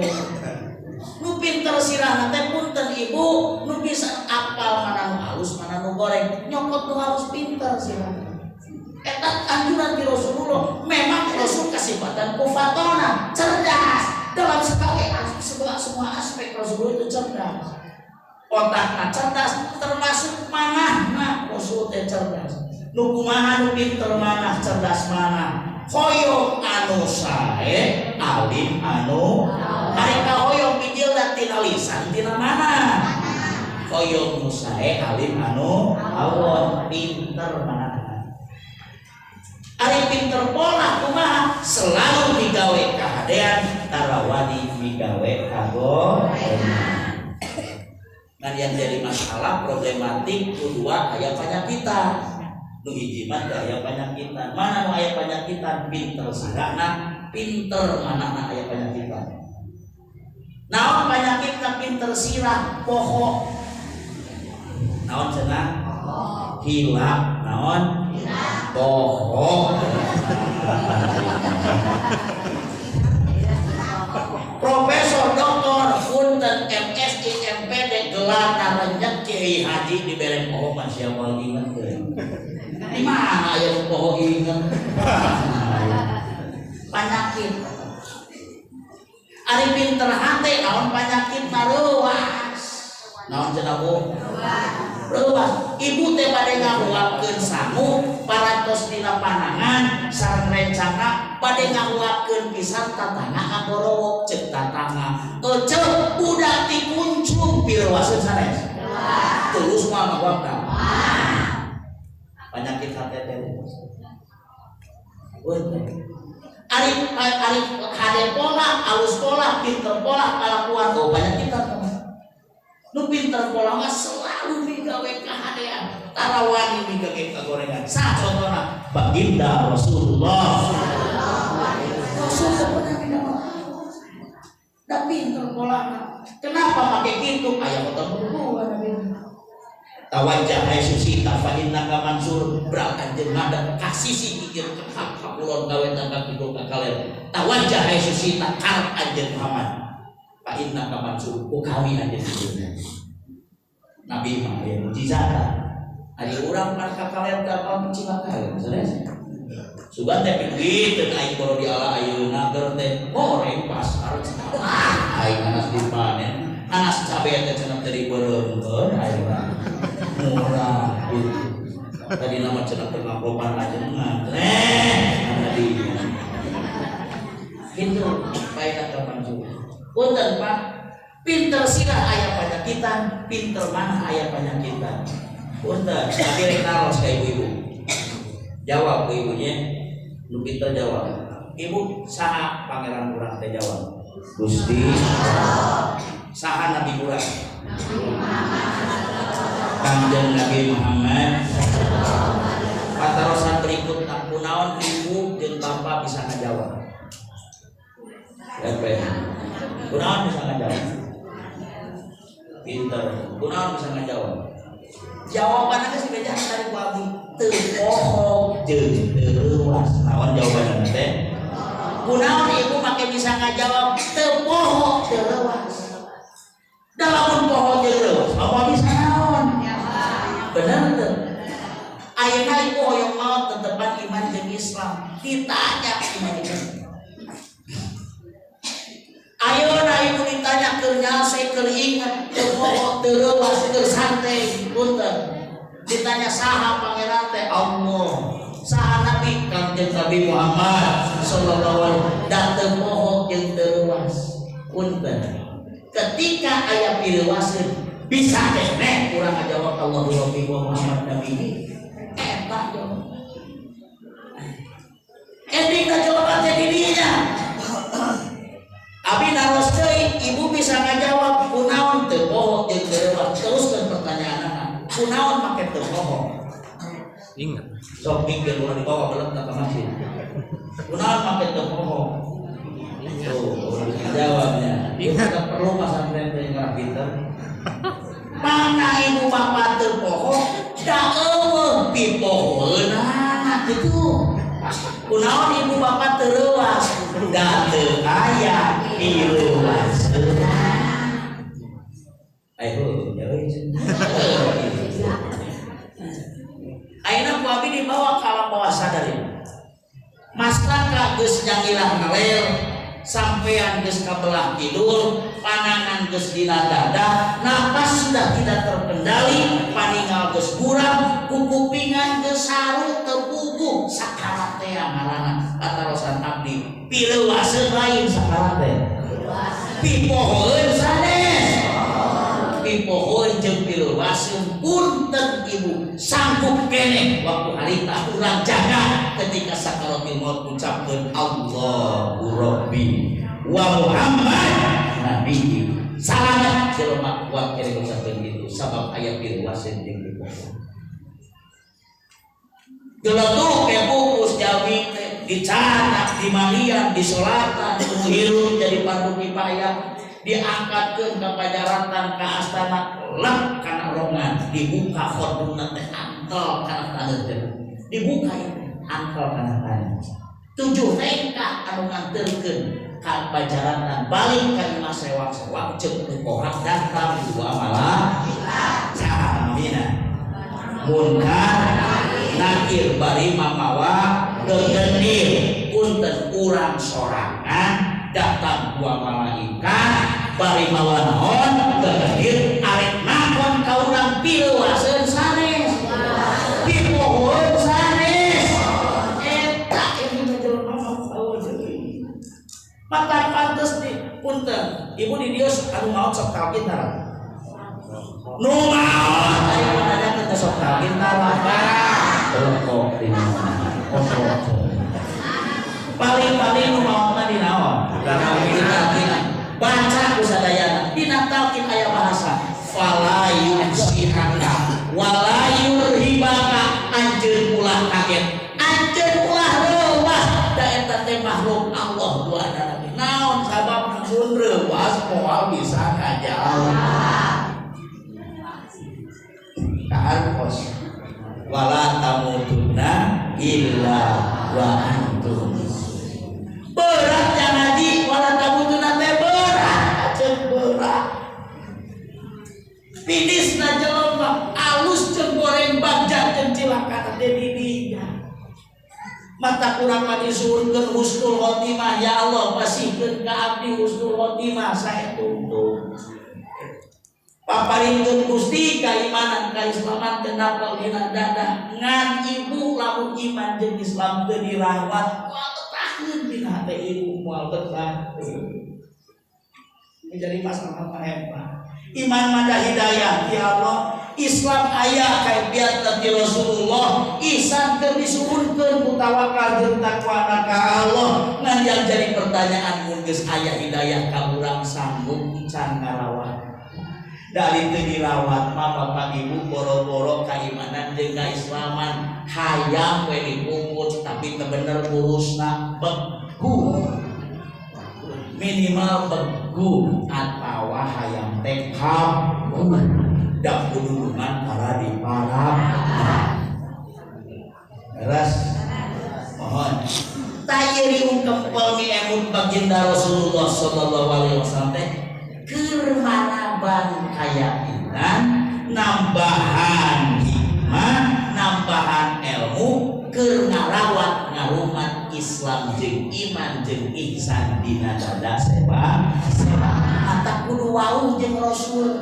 Nu pinter sirahna teh punten ibu, nu bisa apal mana nu halus, mana nu goreng, nyokot nu halus pinter sirahna. Eta anjuran di Rasulullah. Memang Rasul kasifatan kufatona, cerdas dalam sekali semua aspek Rasulullah itu cerdas. Otakna cerdas, termasuk manahna Rasul teh cerdas. Nu kumaha nu pinter manah cerdas manah. Hoyong anu sae, alim anu ari kahoyong bijilna tina lisan tina mana? Hoyong nu sae alim anu Allah pinter manah. Ari pinter pola kumaha selalu digawe kahadean tarawani migawe kagorengan. Nah yang jadi masalah problematik kedua aya panyakitan. Nu hiji mah teu aya panyakitan. Mana nu aya panyakitan? Pinter sirahna, pinter manahna aya panyakitan. Naon panyakitna pinter sirah poho. Naon cenah? Hilap naon? Poho. Profesor Doktor punten MSI MPD gelar tarenyek Kiai Haji dibere poho mah sia moal inget teh. Di mana aya nu poho inget? Panyakit. Ari pinter hate naon panyakit reuas. Naon cenah Bu? Reuas. Ibu teh bade ngahuapkeun sangu parantos dina panangan sareng rencana bade ngahuapkeun pisan tatangga kagorowok ceuk tatangga. Eceu budak ti kuncung pireuaseun sanes. Tulus moal ngahuapna. Penyakit hate teh. Ari ari hade pola, alus pola, pinter pola, kalakuan oh banyak kita. Nu pinter pola mah selalu migawe kahadean, tarawani migawe kagorengan. Sa contohna baginda Rasulullah. Rasul pernah migawe. Da pinter pola. Kenapa pakai kitu? Aya ketemu Nabi. Tawajjah hai susita fa innaka mansur berat anjeun madep ka sisi ieu ka kulon kawetan ka kidul ka kaler. Tawajjah hai susita karep anjeun Muhammad fa innaka mansur ku kami anjeun. Nabi mah aya mukjizat. Ari urang pan kakalian teh apa cilaka sanes. Sugan teh duit aing boro di ala ayeuna ger teh goreng pasar cenah. Aing nanas dipanen, nanas cabe teh cenah teh dibeureumkeun aing murah gitu. Tadi nama cenah teh ngaplopan ajengan. Tadi gitu baik kapan juga. Punten Pak, pinter sila aya panyakitan, pinter mana aya panyakitan. Punten, tapi rek naros ka ibu-ibu. Jawab ke ibunya, nu pinter jawab. Ibu saha pangeran urang teh jawab. Gusti. Saha nabi urang? Kangjeng Nabi Muhammad. Patarosan berikut kunaon ibu jeung bapak bisa ngajawab. Lepe. Kunaon bisa ngajawab? Pinter. Kunaon bisa ngajawab? Jawabannya sih beja tadi ku abdi teu poho jeung teu leuwas. Naon jawabanna teh? Kunaon ibu make bisa ngajawab teu poho teu leuwas? Da lamun poho jeung leuwas, apa bisa naon? Bener teu? Ayeuna ibu hoyong maot tetepan iman jeung Islam. Ditanya iman jeung ayeuna ibu ditanya keur nyalse keur inget teu poho teu leuwas keur santai punten. Ditanya saha pangeran teh Allah. Saha nabi Kangjeng Nabi Muhammad sallallahu alaihi wasallam da teu poho jeung teu leuwas. Punten. Ketika aya pileuwaseun bisa keneh urang ngajawab Allahu Rabbi wa Muhammad nabi. Eta jawab. Ending jawaban teh di dinya. Abi naros deui, ibu bisa ngajawab kunaon teu poho jeung teu leuwas. Teruskeun pertanyaanna. Kunaon make teu poho? Ingat. Sok mikir ulah dibawa belet ka masjid. Kunaon make teu poho? Tuh, urang bisa jawabnya. Ibu tidak perlu pasantren teh ngarah pinter. Mana ibu bapak teu poho? Da eueuh pipohoeunana kitu. Kunaon ibu bapak teu leuwas? Da teu aya pileuwaseunna. Ayo, jauh. Ayeuna ku abi dibawa ka alam bawah sadar ieu. Mastaka geus nyangilah ngaler, sampean geus kabelah kidul, panangan geus dina dada, napas sudah tidak terkendali, paningal geus buram, kukupingan geus saru teu puguh, sakarat teh ngaranna patarosan abdi. Pileuwaseun lain sakarat teh. Pipohoeun sanes. Pipohoeun jeung pileuwaseun punten ibu sanggup keneh waktu harita urang jaga ketika sakaratul maut ucapkeun Allahu Rabbi wa Muhammad nabi. Salamet jelema kuat kene ucapkeun kitu sabab aya pileuwaseun jeung pipohoeun. Geletuk ke pupus jalmi teh dicanak, dimalian, disolatan, nu hirup jadi fardu kifayah, diangkatkeun ka pajaratan ka astana lep kana rongan, dibuka khodumna teh antel kana taneuh teh. Dibuka itu antel kana taneuh. 7 rengka anu nganterkeun ka pajaratan balik ka imah sewak-sewak ceuk nu kohak datang dua malah samina munkar nakir bari mamawa gegenir punten urang sorangan datang dua malaikat bari mawa naon gegenir arek nakon ka urang pileuwaseun sanes pipohoeun sanes eta ieu jelema deui maka pantes di punten ibu di dieu anu maot sok talqin tara nu maot aya nanyakeun teh sok talqin tara rokok di paling-paling nu maot mah di naon dina baca ku sadayana dina talqin aya bahasa fala yusihaka wala yurhibaka anjeun ulah kaget anjeun ulah reuwas da eta teh makhluk Allah dua nabi naon sabab mun reuwas moal bisa ngajawab kaartos wala tamutunna illa wa antum berat jangan ngaji wala tamutunna teh berat ceuk berat finish na jelema Mata kurang mah disuhunkeun husnul khotimah, ya Allah pasihkeun ka abdi husnul khotimah saetung. Paparinkeun Gusti kaimanan kaislaman teu napel dina dada. Ngan ibu lamun iman jeung Islam teu dirawat moal betaheun dina hate ibu, moal betah. Menjadi masalah mah hebat. Iman mah hidayah ti Allah, Islam aya kaifiat ti Rasulullah, ihsan keur disuhunkeun ku tawakal jeung takwa ka Allah. Ngan yang jadi pertanyaan mun geus aya hidayah ka urang sanggup can ngarawat. Dari teu dirawat mah bapak ibu boro-boro kaimanan jeung kaislaman hayang we dipungut tapi teu bener urusna begu. Minimal begu atawa hayang teh kabur da kudungan para di para. Beres mohon tayeri kempel mi emut baginda Rasulullah sallallahu alaihi wasallam teh keur maraban kayakinan, nambahan hikmah, nambahan ilmu, keur ngarawat ngarumat Islam jeung iman jeung ihsan dina dada seba seba. Mata kudu wauh jeung Rasul.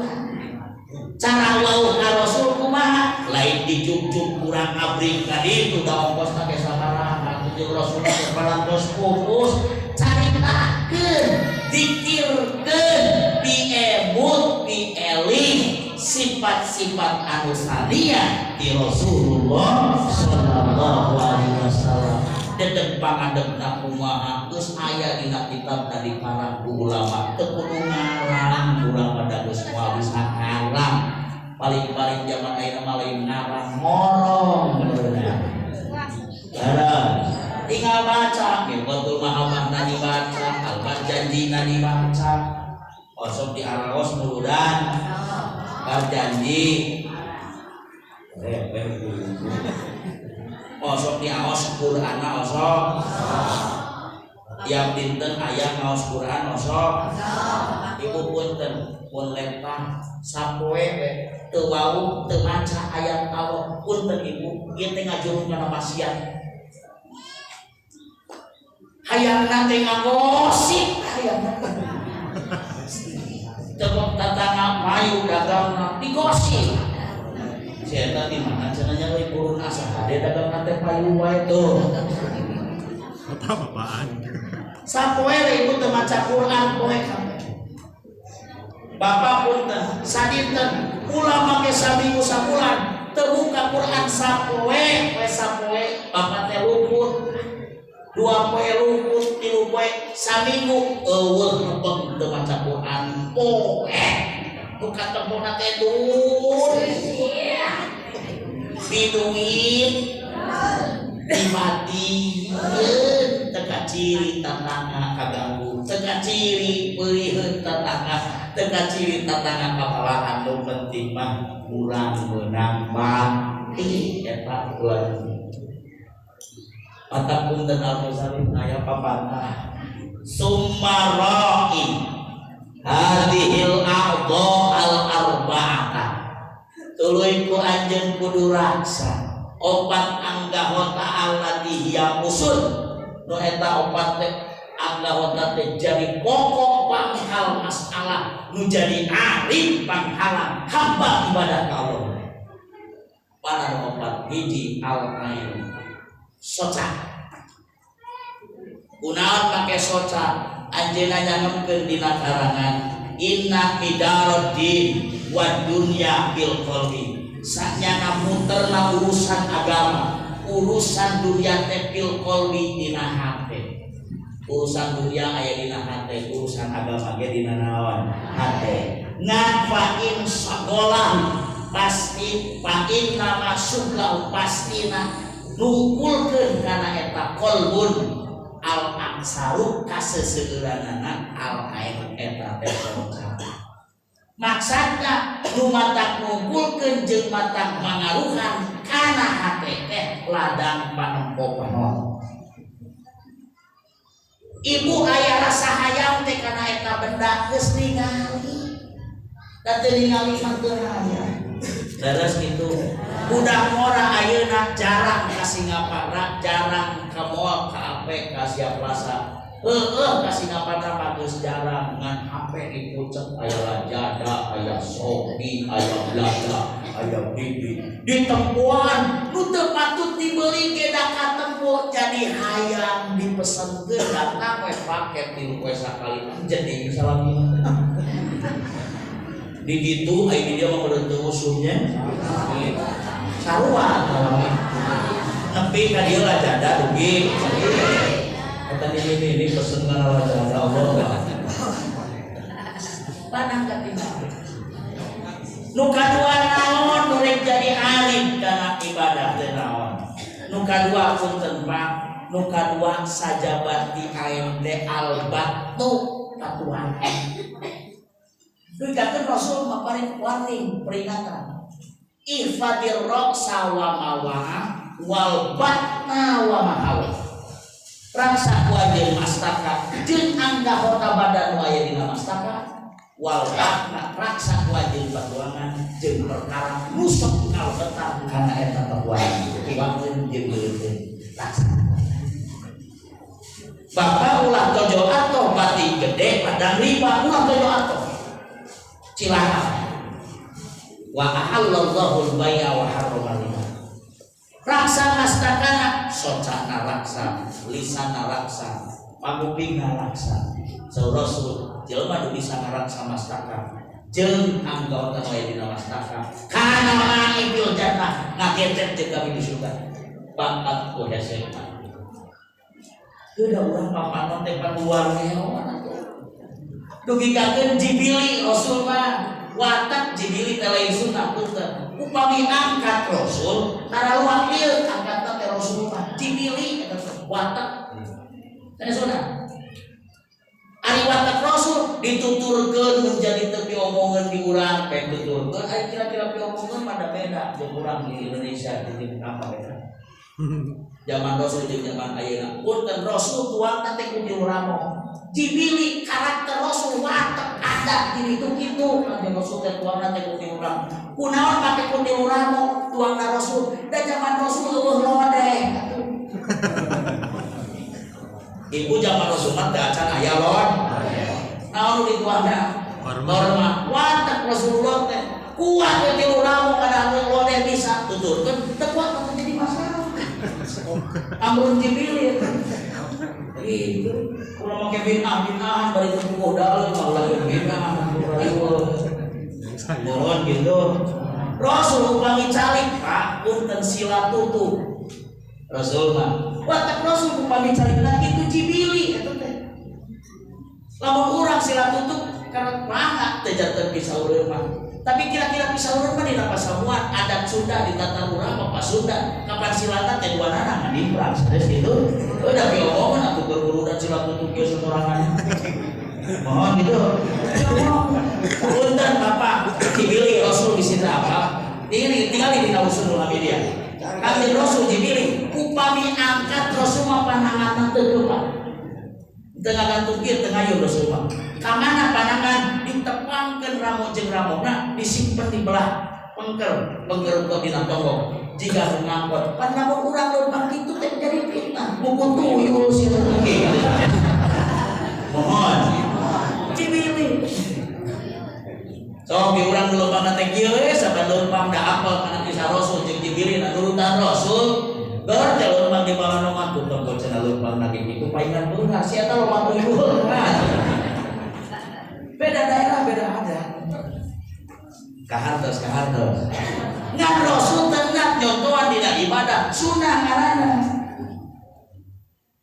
Cara wauh ka Rasul kumaha? Lain dicucuk kurang abrik ka ditu da ongkosna ge sabaraha jeung Rasul teh parantos pupus. Caritakeun, dikirkeun, diemut, dieling sifat-sifat anu salia di Rasulullah sallallahu alaihi wasallam. Dedeg pangadegna kumaha geus aya dina kitab dari para ulama, teu kudu ngarang urang pada geus moal bisa ngarang. Paling-paling zaman ayeuna mah lain ngarang, ngorong. Tinggal baca, Mirqatul Mahabbah dibaca, Al-Barjanji dibaca. Osok di araos muludan Barjanji. Osok di aos Qur'ana osok. Tiap dinten aya ngaos Qur'an osok. Ibu punten mun lempah sapoe we teu wau teu maca ayat Allah, punten ibu ieu teh ngajurung kana maksiat. Hayangna teh ngagosip hayangna. Tepok tatangga payu dagangna digosip. Si eta di mana cenah nya euy purun asa hade dagangna teh payu wae tuh. Apa-apaan? Sapoe we ibu teu maca Quran poe kabeh. Bapak punten sadinten ulah make saminggu sabulan teu buka Quran sapoe we sapoe bapak teh luput. Dua poe luput, tilu poe, saminggu eueuh nepeng teu maca Quran poe. Nu katempona teh dur. Biduit dimatieun teu kaciri tatangga kaganggu, teu kaciri peuriheun tatangga, teu kaciri tatangga kapalaan. Nu penting mah urang meunang bakti eta ulah. Mata punten Al-Ghazali aya papatah summarai hadhil a'dha al-arba'ata tuluy ku anjeun kudu raksa opat anggahota allati hiya usul nu eta opat teh anggahota teh jadi pokok pangkal masalah nu jadi arif pangkalan hamba ibadah ka Allah. Mana opat? Hiji al-ain soca. Kunaon make soca? Anjeunna nyangemkeun dina karangan inna midaroddin wa dunya bil qalbi. Sanyana muterna urusan agama, urusan dunia teh bil qalbi dina hate. Urusan dunia aya dina hate, urusan agama ge dina naon? Hate. Ngan fa in sagolah pasti fa in nama suglahu pastina nungkulkeun kana eta qalbun al aksaru kaseseueuranana al ain eta teh soca. Maksudna nu matak nungkulkeun jeung matak mangaruhan kana hate teh ladang panempo panon. Ibu aya rasa hayang teh kana eta benda geus ningali. Da teu ningali mah teu hayang. Leres kitu. Budak ngora ayeuna jarang ka Singaparna, jarang ka mall, ka AP, ka Asia Plaza. Heueuh ka Singaparna mah geus jarang ngan HP dipucet aya Lazada, aya Shopee, aya bla bla, aya bibi. Ditempoan nu teu patut dibeli ge da katempo jadi hayang dipesenkeun datang we paket 3 poe sakali jadi salami. Di ditu aya di dia mah kudu teu usumnya. Sarua salami. Nepi ka dieu Lazada dugi. Kata ini pesen kana Lazada Allah. Panang katingal. Nu kadua naon nu rek jadi alim kana ibadah teh naon? Nu kadua punten Pak, nu kadua sajabat di AMD al-battu patuhan. Dugakeun Rasul maparin warning peringatan. Ihfadir ra'sa wa mawa'a wal batna wa mahawa. Rangsa ku anjeun mastaka jeung anggahota badan nu aya dina mastaka wal batna raksa ku anjeun patuangan jeung perkara nu sok ngaletan kana eta patuangan tuangeun jeung leuteun raksa. Bapak ulah tojo atoh bati gede padang riba ulah tojo atoh. Cilaka. Wa ahallallahu al-bai'a wa harrama riba. Raksa mastakana socana raksa, lisana raksa, pangupingna raksa. Saur Rasul jelema nu bisa ngaraksa mastaka jeung anggota nu aya dina mastaka kana ma'i fil jannah ngagetet jeung kami di surga. Bakat ku hese. Teu da urang papanon teh paluar hewan atuh. Dugikakeun jibili Rasul mah watak jibili teh lain sunnah punten. Upami angkat Rasul taraluak ieu angkatna teh Rasul mah jibili eta teh watak. Teh sunnah. Ari watak Rasul dituturkeun menjadi teu piomongeun di urang, pengen tuturkeun ari kira-kira piomongeun mah da beda jeung urang di Indonesia di apa beda. Zaman Rasul jeung zaman ayeuna. Punten Rasul tuangna teh ku diuramo. Jibili karakter Rasul watak adat diri itu kitu kanjeng Rasul teh tuangna teh ku diurang. Kunaon make ku diuramo tuangna Rasul da zaman Rasul eueuh lodeh atuh. Ibu zaman Rasul mah teu acan aya lod. Naon nu dituangna? Korma. Watak Rasulullah teh kuat we diuramo kada lodeh bisa tuturkeun teu kuat mah jadi masalah. Amrun jibili itu kalau make binah binahan bari teu modal mah ulah binah mohon gitu. Rasul upami calik Pak punten sila tutup Rasul mah watak Rasul upami calik nah kitu jibili eta teh lamun urang sila tutup karena mangga teu janten pisaureun mah. Tapi kira-kira pisaureun mah dina pasamuan adat Sunda di tata urang mah Sunda kapan silana teh duanana ngadimprak sanes kitu. Udah piomongan atuh berguru dan sila tutup kieu sorangan. Mohon gitu. Punten Bapak, jibili Rasul di sini apa? Ini tinggal di dina usul Muhammadiyah. Kanjeng Rasul jibili upami angkat Rasul mah pananganna teu kepak. Teu ngagantung kieu teu ngayun Rasul mah. Ka mana panangan ditepangkeun ramo jeung ramona disimpen di belah pengker, pengker ke dina tonggong. Jika ngangkot, pan lamun urang lempang kitu teh jadi fitnah. Buku tuyul sia teh. Mohon. Cibili. Sok di urang nu lempangna teh kieu we saban lempang da apal kana kisah Rasul jeung jibili na nurutan Rasul. Ber teh lempang di balongan tuh tong cenah lempang na kitu paingan beunghar sia eta loba tuyul. Beda daerah beda adat. Kahartos kahartos. Ngan Rasul tenang nyontohan dina ibadah sunah ngaranna.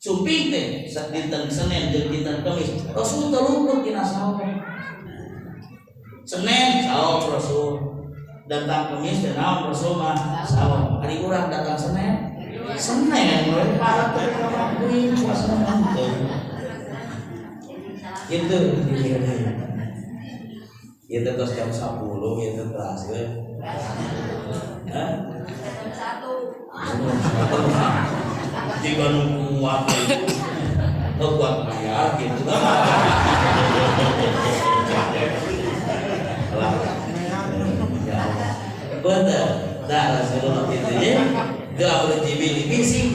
Sumping teh dinten Senin jeung dinten Kamis Rasul teu luput dina saum. Senin saum Rasul. Datang Kamis teh naon Rasul mah saum. Ari urang datang Senin. Senin we parah teh kuing puasa teu. Gitu. Itu terus jam 10 itu kelas we. Hah? Jam 1. Jika nu kuat itu, nu kuat bayar gitu. Lah. Ya Allah. Bener. Dah Rasulullah kitu ye. Teu amrul jibili bisi.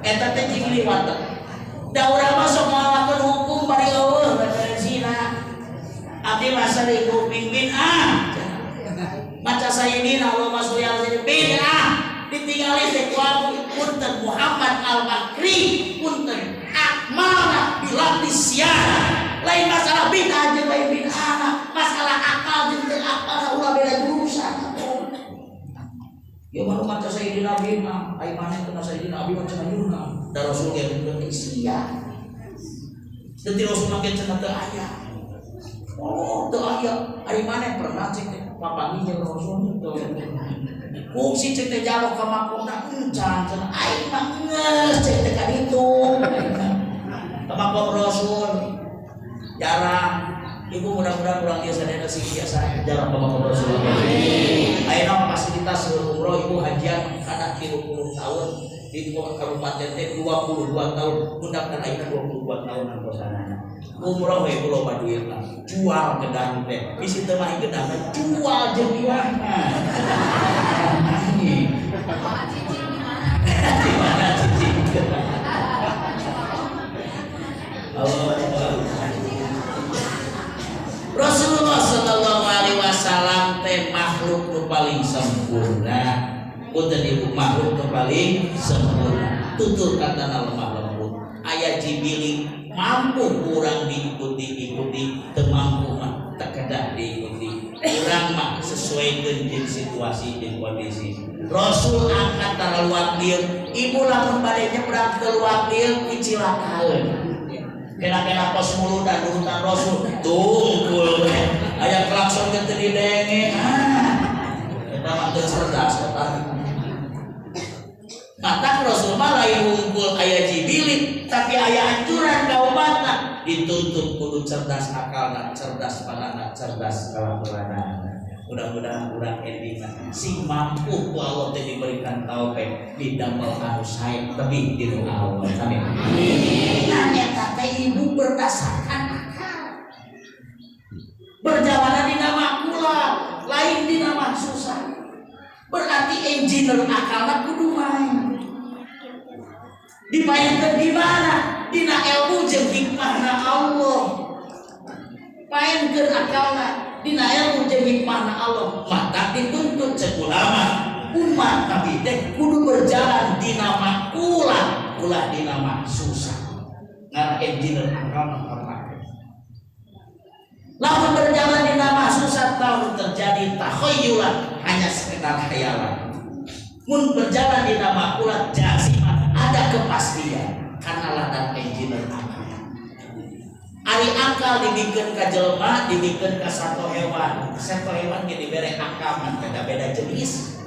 Eta teh jibili watak. Da urang mah sok ngalakeun hukum bari eueuh referensina. Abdi mah sering kuping bid'ah. Maca sayyidina Allahumma sholli ala sayyidina bid'ah. Ditinggali teh ku abdi punten Muhammad Al-Bakri punten akmalna bilapis siar. Lain masalah bid'ah jeung lain bid'ah, masalah akal jeung teu akal ulah beda jurusan. Ya mah maca sayyidina bid'ah, ai maneh teh sayyidina abi mah cenah yuna. Da Rasul ge teu sia. Teu ti Rasul mah cenah teu aya. Oh, teu aya. Ari maneh pernah cek papanggih jeung Rasul teu. Kungsi cek teh jaluk ka makomna encan cenah aing mah geus cek teh ka ditu. Ka makom Rasul jarang. Ibu mudah-mudahan urang ieu sadayana sing biasa jarang ka makom Rasul. Ayeuna fasilitas umroh ibu hajian kana 30 tahun di kabupaten teh 22 tahun undang ayeuna 22 tahun angkosanana. Umroh we loba duit lah. Jual gedang teh. Bisi teu mah gedang jual jeung iwahna. Di mana cicing? Rasulullah sallallahu alaihi wasallam teh makhluk nu paling sempurna. Punten ibu makhluk nu paling sempurna. Tutur katana lemah lembut. Aya jibili mampu kurang diikuti-ikuti, teu mampu mah teu kedah diikuti. Urang mah sesuaikeun jeung situasi jeung kondisi. Rasul angkat tara luak lieur, ibu lamun bade nyebrang ke luak lieur dicilakaeun. Kena-kena pos mulu dan urutan Rasul tungkul we. Aya klakson ge teu didenge. Ah. Eta mah teu cerdas eta. Matak Rasul mah lain wungkul aya jibili, tapi aya anjuran ka umatna dituntut kudu cerdas akalna, cerdas panana, cerdas kalakuanana. Mudah-mudahan urang endingna sing mampu ku Allah teh diberikan taufik didamel anu sae tebih di nu awal. Amin. Nah eta teh ibu berdasarkan akal. Berjalan dina makula, lain dina mahsusah. Berarti engineer akalna kudu main. Dimainkan di mana? Dina ilmu jeung hikmahna Allah. Mainkeun akalna dina ilmu jeung hikmahna Allah. Maka dituntut cek ulama, umat Nabi teh kudu berjalan dina makula, ulah dina mahsusah. Ngarah engineer akalna kapake. Lamun berjalan dina mahsusah tahu terjadi takhayyulan, hanya sekedar khayalan. Mun berjalan dina makulat jazimah, ada kepastian karena ladang engineer akal. Ari akal dibikeun ka jelema, dibikeun ka sato hewan. Sato hewan ge dibere akal mah beda-beda jenis.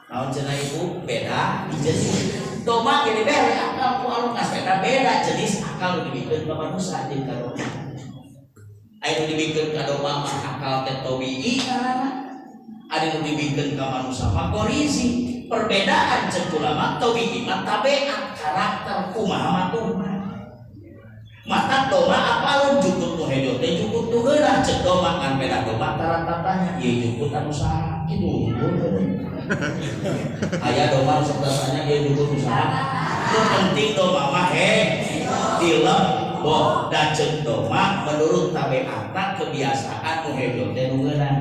Naon cenah ibu? Beda jenis. Domba ge dibere akal ku alus beda-beda jenis akal dibikeun ka manusia jeung ka domba. Aya nu dibikeun ka domba mah akal teh tabi'i ngaranna. Ada nu dibikeun ka manusia mah korizi. Perbedaan cek ulama tabi'i mah tabiat karakter kumaha matuhna. Mata domba apalun jukut nu hejo teh jukut nu geurah cek domba ngan beda domba taratatanya ieu jukut anu saha kitu. Aya domba nu sok dasarnya ieu jukut nu saha. Nu penting domba mah he dilem boh da cek domba menurut tabiatna kebiasaan nu hejo teh nu geurah.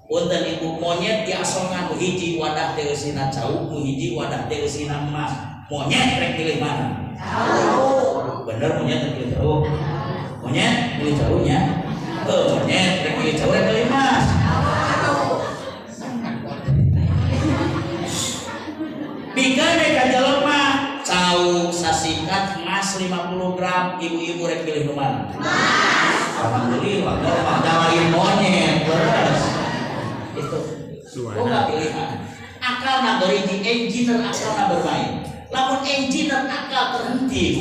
Punten ibu monyet diasongan nu hiji wadah teh eusina cau, nu hiji wadah teh eusina emas. Monyet rek pilih mana? Cau. Bener monyet rek pilih cau. Monyet pilih caunya. Monyet rek pilih cau rek pilih emas. Pikeun rek ka jelema cau sasikat emas 50 gram, ibu-ibu rek pilih nu mana? Emas. Alhamdulillah, mah lain monyet leres. Itu. Oh nggak pilihan. Akal na beriji, engineer akal na bermain. Lamun engineer akal terhenti,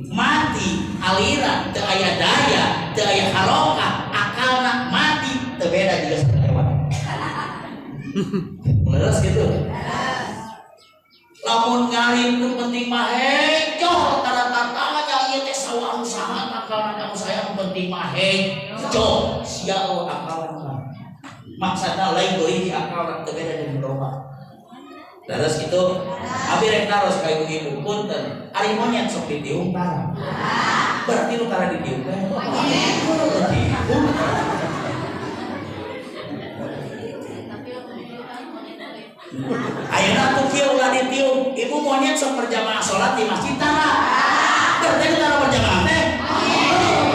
mati aliran, teu aya daya, teu aya harokah, akalna mati, teu beda juga sama hewan. Leres gitu. Lamun ngalim nu penting mah hejo, tara-taranya ieu teh sawah usaha akalna kamu saya nu penting mah hejo, sia akalna. Maksudna lain deui di akal teu beda jeung domba. Terus gitu, abi rek naros ka ibu-ibu punten, ari monyet sok ditiung tara. Berarti nu tara ditiung teh. Ayeuna atuh kieu ulah ditiung, ibu monyet sok berjamaah salat di masjid tara. Berarti nu tara berjamaah teh.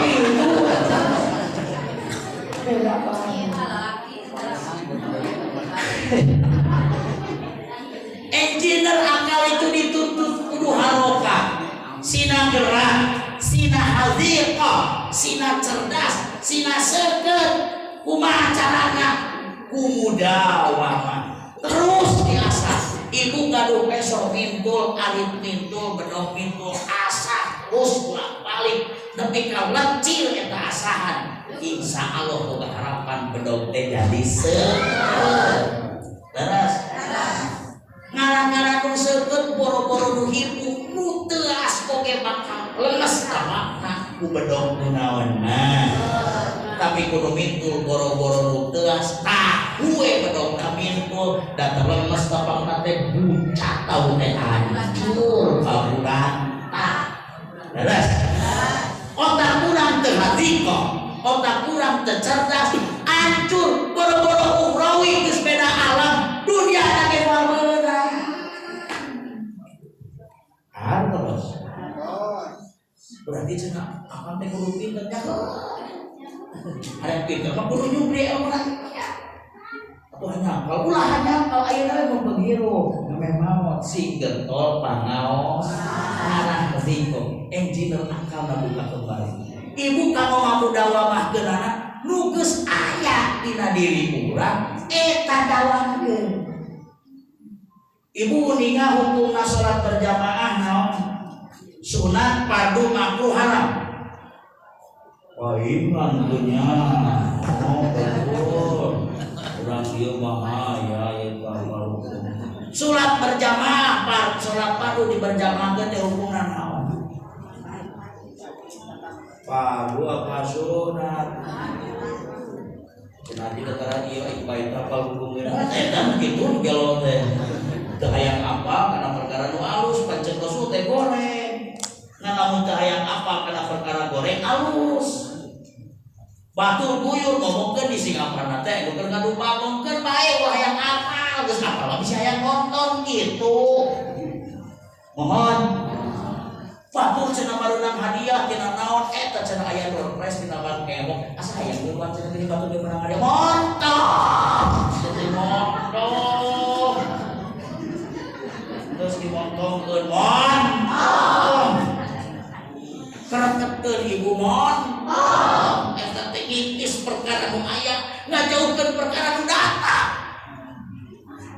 Ibu. Beda engineer akal itu dituntut kudu haroka, sina gerak, sina haziqah, sina cerdas, sina seukeut. Kumaha carana? Ku mudawamah. Terus diasah. Ibu gaduh peso mintul, arit mintul, bedog mintul, asah terus bolak-balik nepi ka lecil eta asahan. Insya Allah boga harapan bedog teh jadi seukeut. Leres. Ngaran-ngaran nu seukeut boro-boro nu hipu nu teuas oge bakal lemes tamakna ku bedog nu naonna. Tapi kudu mintul boro-boro nu teuas tah we bedogna mintul da lemes tapangna teh bucat tau teh hancur kaburantah. Leres. Otak kurang teu hadikoh, otak kurang teu cerdas, hancur boro-boro ukhrawi geus beda alam dunia ge moal meunang. Hartos. Berarti cenah akang teh kudu pinter nya. Ada pinter mah kudu nyubri urang. Atuh hanya kalau ulah hanya kalau ayeuna we mun penghirup nameh maot sing gentol pangaos arah resiko engineer akal buka kembali. Ibu kanggo ngamudawamahkeunana nu geus aya dina diri urang eta dawamkeun. Ibu ninga hukumna salat berjamaah naon? Sunat, fardu, makruh, haram. Wah, iman nya. Oh, betul. Urang ieu bahaya ieu hukum. Salat berjamaah, salat fardu diberjamaahkeun teh hukumna naon? Fardu apa sunat? Cenah di ketara ieu bae apal hukumna. Eta mah kitu gelo teh. Teu hayang apa kana perkara nu alus pancen rasul teh goreng. Ngan lamun teu hayang apa kana perkara goreng alus. Batur guyur ngomongkeun di Singapura teh nu keur ngadu pamongkeun bae ulah hayang apal geus apal mah bisa hayang nonton gitu. Mohon. Batur cenah bareunang hadiah tina naon eta cenah aya door prize tina ban kemok asa hayang duluan cenah geuning batur ge meunang hadiah montong. Jadi montong. Terus dimontongkeun montong. Kereketkeun ibu montong. Eta teh ngikis perkara nu aya, ngajauhkeun perkara nu datang.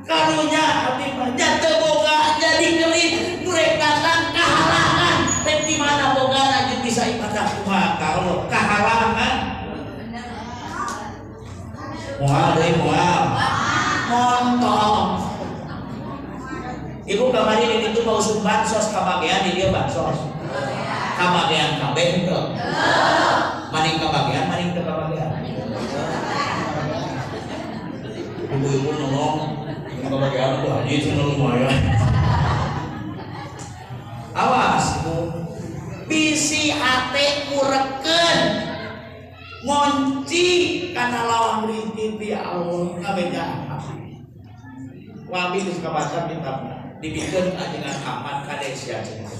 Karunya abdi mah teu boga jadi kelit nu rek datang kahalangan. Rek di mana bogana jeung bisa ibadah kumaha ka Allah kahalangan. Moal deui moal. Montong. Ibu kamari di ditu mau usum bansos kabagean di dieu bansos. Kabagean kabeh henteu. Maning kabagean, maning teu kabagean. Ibu-ibu nolong, kabagean tuh haji cenah lumayan. Awas ibu. Bisi hate murekeun ngonci kana lawang rizki ti Allah kabejaan. Wabi geus kabaca kitabna. Dibikeun ajengan aman ka desa cenah.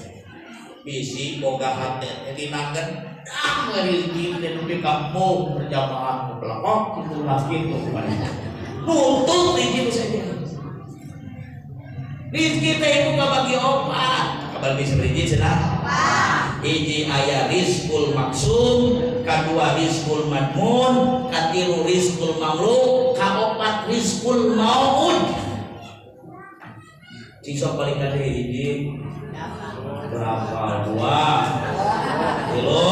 Bisi boga hate dinakeun dang rezeki teh nepi ka kampung berjamaah pelekok kitu lah kitu kumaha. Nuntut rezeki nu saja. Rezeki teh iku kabagi opat. Kabagi sabiji cenah. Hiji aya rizqul maksum, kadua rizqul madmun, katilu rizqul mamluk, kaopat rizqul maun. Cing sok paling kade hiji berapa dua tilu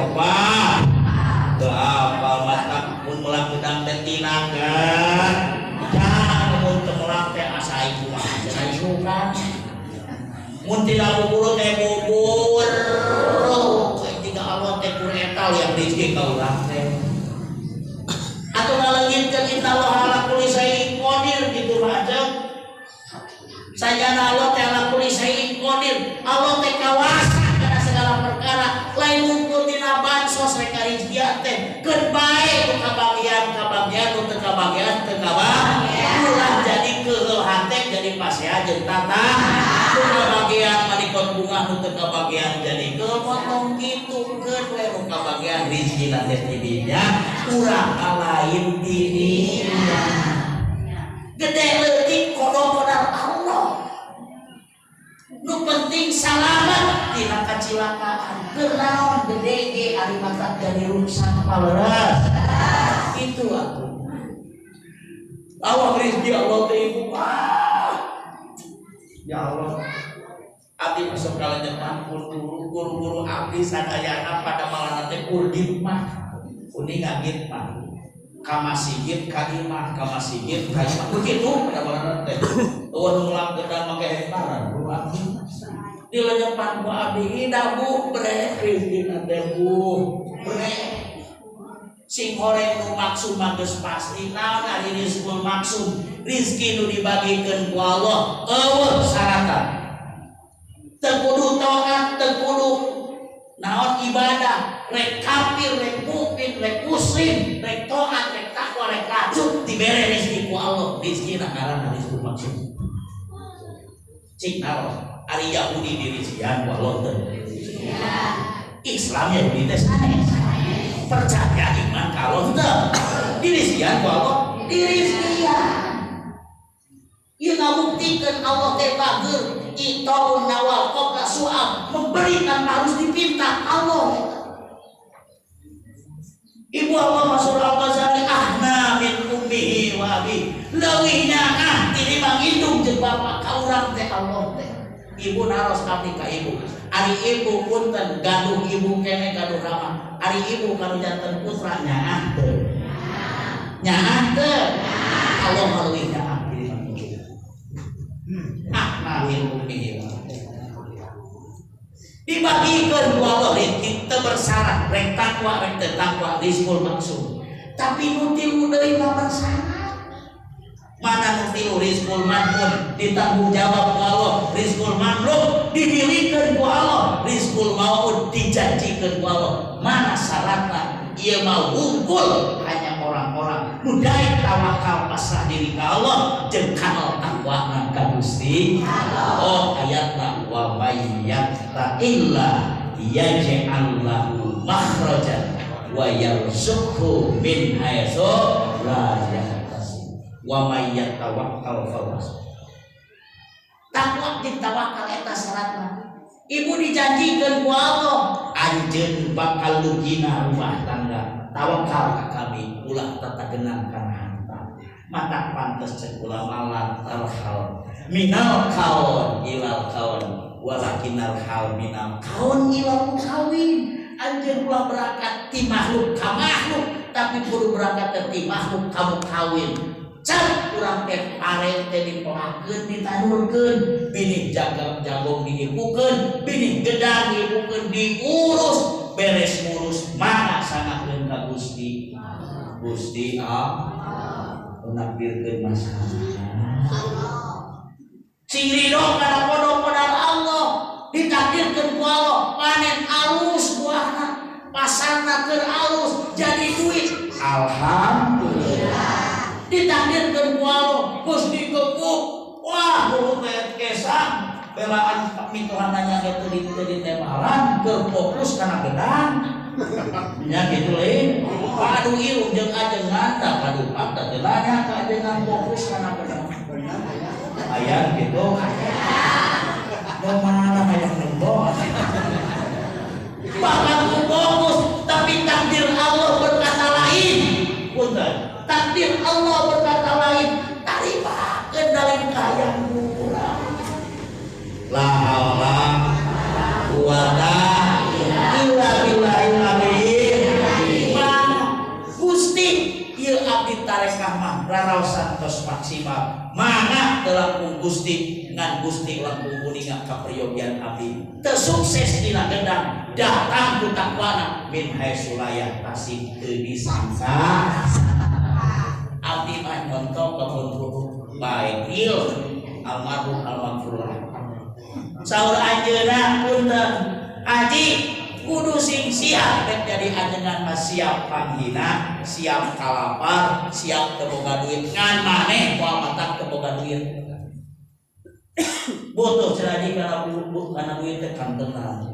opat teu apal matak mun melak gedang teh tinagan jang mun teu melak teh asa kumaha cenah isukan mun tidak bubur teh bubur jika Allah teh ku etal yang rezeki ka urang teh atuh ngaleungit aya teh keun bae nu kabagian kabagian nu teu kabagian teu kabagian ulah jadi keuheul hate jadi pasea jeung tata nu kabagian manikot bunga nu teu kabagian jadi keuheul motong kitu keun we nu kabagian rizkina teh ti dinya urang lain ti dinya gede leutik qada qadar Allah nu penting salamet tina kacilakaan keur naon gede ge ari matak jadi rusak paleres itu atuh awak rezeki Allah teh ibu ah ya Allah abdi masuk kalenjetan guru-guru abdi sadayana pada malana teh urdit mah uning ngagit mah ka masjid ka imah ka masjid ka imah begitu pada malana teh eueuh nu ngelak gedang make hektaran guru abdi dilenyepan ku abdi ida bu brek rezekina teh bu brek sing horeng nu maksum mah geus pasti naon ari rizqul maksum rizki nu dibagikeun ku Allah eueuh syaratan teu kudu taat teu kudu naon ibadah rek kafir rek mukmin rek muslim rek taat rek takwa rek racut dibere rizki ku Allah rizkina ngaranna rizqul maksum cik naon ari Yahudi dirizkian ku Allah teu Islam Yahudi teh sanes percaya iman ka Allah teu dirizkian ku Allah dirizkian ieu ngabuktikeun Allah teh bager itaun nawal qabla su'al memberi tanpa harus dipinta Allah. Ibu Allah Mansur Al-Ghazali ahna min ummihi wa abi leuwih nyaah tinimbang indung jeung bapa ka urang teh Allah teh. Ibu naros abdi ka ibu ari ibu punten gaduh ibu kene gaduh rama ari ibu kanu janten putra nyaah teu nyaah teu Allah mah leuwih nyaah tinimbang ibu ahna min ummihi wa abi dibagikeun ku Allah rezeki teu bersyarat rek takwa rek teu takwa rizqul maksum tapi nu tilu deui mah bersyarat mana nu tilu rizqul manmun ditanggung jawab ku Allah rizqul mamluk dimilikeun ku Allah rizqul maud dijanjikeun ku Allah mana syaratna ieu mah wungkul hanya orang-orang nu daek tawakal pasrah diri ka Allah jeung kanal takwana ka Gusti Allah. Oh ayatna wa may yattaqillah yaj'al lahu makhrajan wa yarzuqhu min haitsu la yahtasib wa may yatawakkal fa takwa jeung tawakal eta syaratna. Ibu dijanjikeun ku Allah anjeun bakal lugina rumah tangga tawakal ka kami ulah tatagenang kana harta mata pantes cek ulama lan tarhal minal kaon ilal kaon walakinal hal minal kaon ilal kawin anjeun ulah berangkat ti makhluk ka makhluk tapi kudu berangkat ti makhluk ka kawin can urang teh pare teh dipelakeun ditanurkeun binih jagung diibukeun binih gedang diibukeun diurus beres ngurus mana sangakeun ka Gusti Gusti Allah menakdirkeun masalah sing ridho kana qada-qadar Allah ditakdirkeun ku Allah panen alus buahna pasarna keur alus jadi duit alhamdulillah ditakdirkeun ku Allah geus digebuk wah hulu teh kesang belaan mitohan nanya ge teu ditemaran keur fokus kana gedang nya kitu lain padu ieu jeung ajengan da padupak da teu nanya ka ajengan fokus kana gedang aya kitu nu mana hayang nembo bahkan ku fokus tapi takdir Allah berkata lain punten takdir Allah berkata lain tarimakeun dalam kahayang urang la haula quwata illa billahil aliyyil Gusti ieu abdi tarekah mah raraosan tos maksimal mangga teu langkung Gusti ngan Gusti langkung uninga kaperyogian abdi teu sukses dina gedang datang ku takwana min haitsu la yahtasib teu disangka abdi mah nyontoh ka baik il almarhum almaghfurlah saur anjeunna punten aji Kudu sing siap rek jadi ajengan mah siap panghina, siap kalapar, siap teu boga duit. Ngan maneh moal matak teu boga duit. Butuh cenah kana kana duit teh kantenan.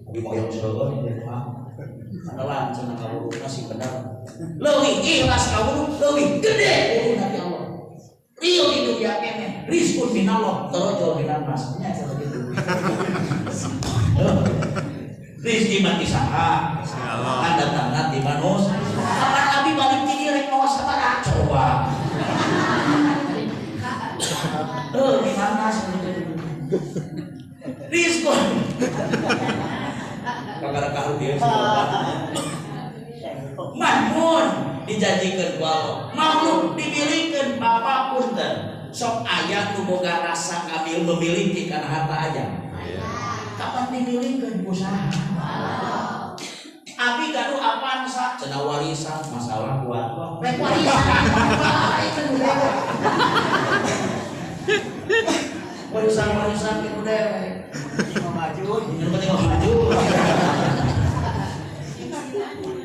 Abi moyong seueur ieu mah. Kanelan cenah kawuluhna sing bener. Leuwih ikhlas kawuluh leuwih gede wuluhna ti Allah. Rio di dunia keneh, rizqun minallah, tarojol minan nas. Nya cenah kitu. Rizki mah ti saha? Kan datangna ti manus. Kapan abi balik ti dieu rek mawa sabaraha coba. Heuh, minan nas rizqun. Kakara kaharu dieu Manmun dijanjikeun ku Allah, makhluk dimilikeun Bapak punten. Sok aya nu boga rasa ngambil memiliki kana harta aya. Kapan dimilikeun ku saha? Abi gaduh apaan sa? Cenah warisan masalah buat rek warisan. Warisan-warisan itu dewek. Mau maju, yang penting mau maju.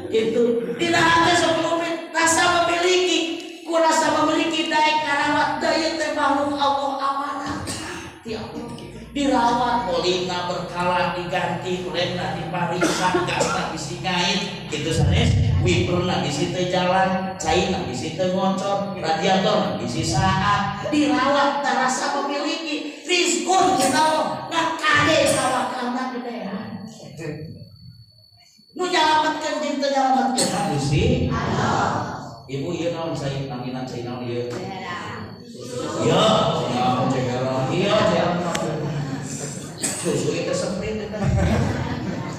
Gitu. Dina hati sebelum rasa memiliki, ku rasa memiliki daek karawat daya teh makhluk Allah amanah. Ti Allah dirawat olina berkala diganti, remna dipariksa, gasna disingait, gitu sanes, wiperna bisi teu jalan, caina bisi teu ngocor, radiator bisi saat, dirawat terasa memiliki, rizkun kita ngan kade tawakalna gedean. Nu nyalametkeun jeung teu nyalametkeun Gusti Allah. Ibu ieu naon cai naminan cai naon ieu? Ieu, naon cai naon? Ieu cai susu itu semprit eta.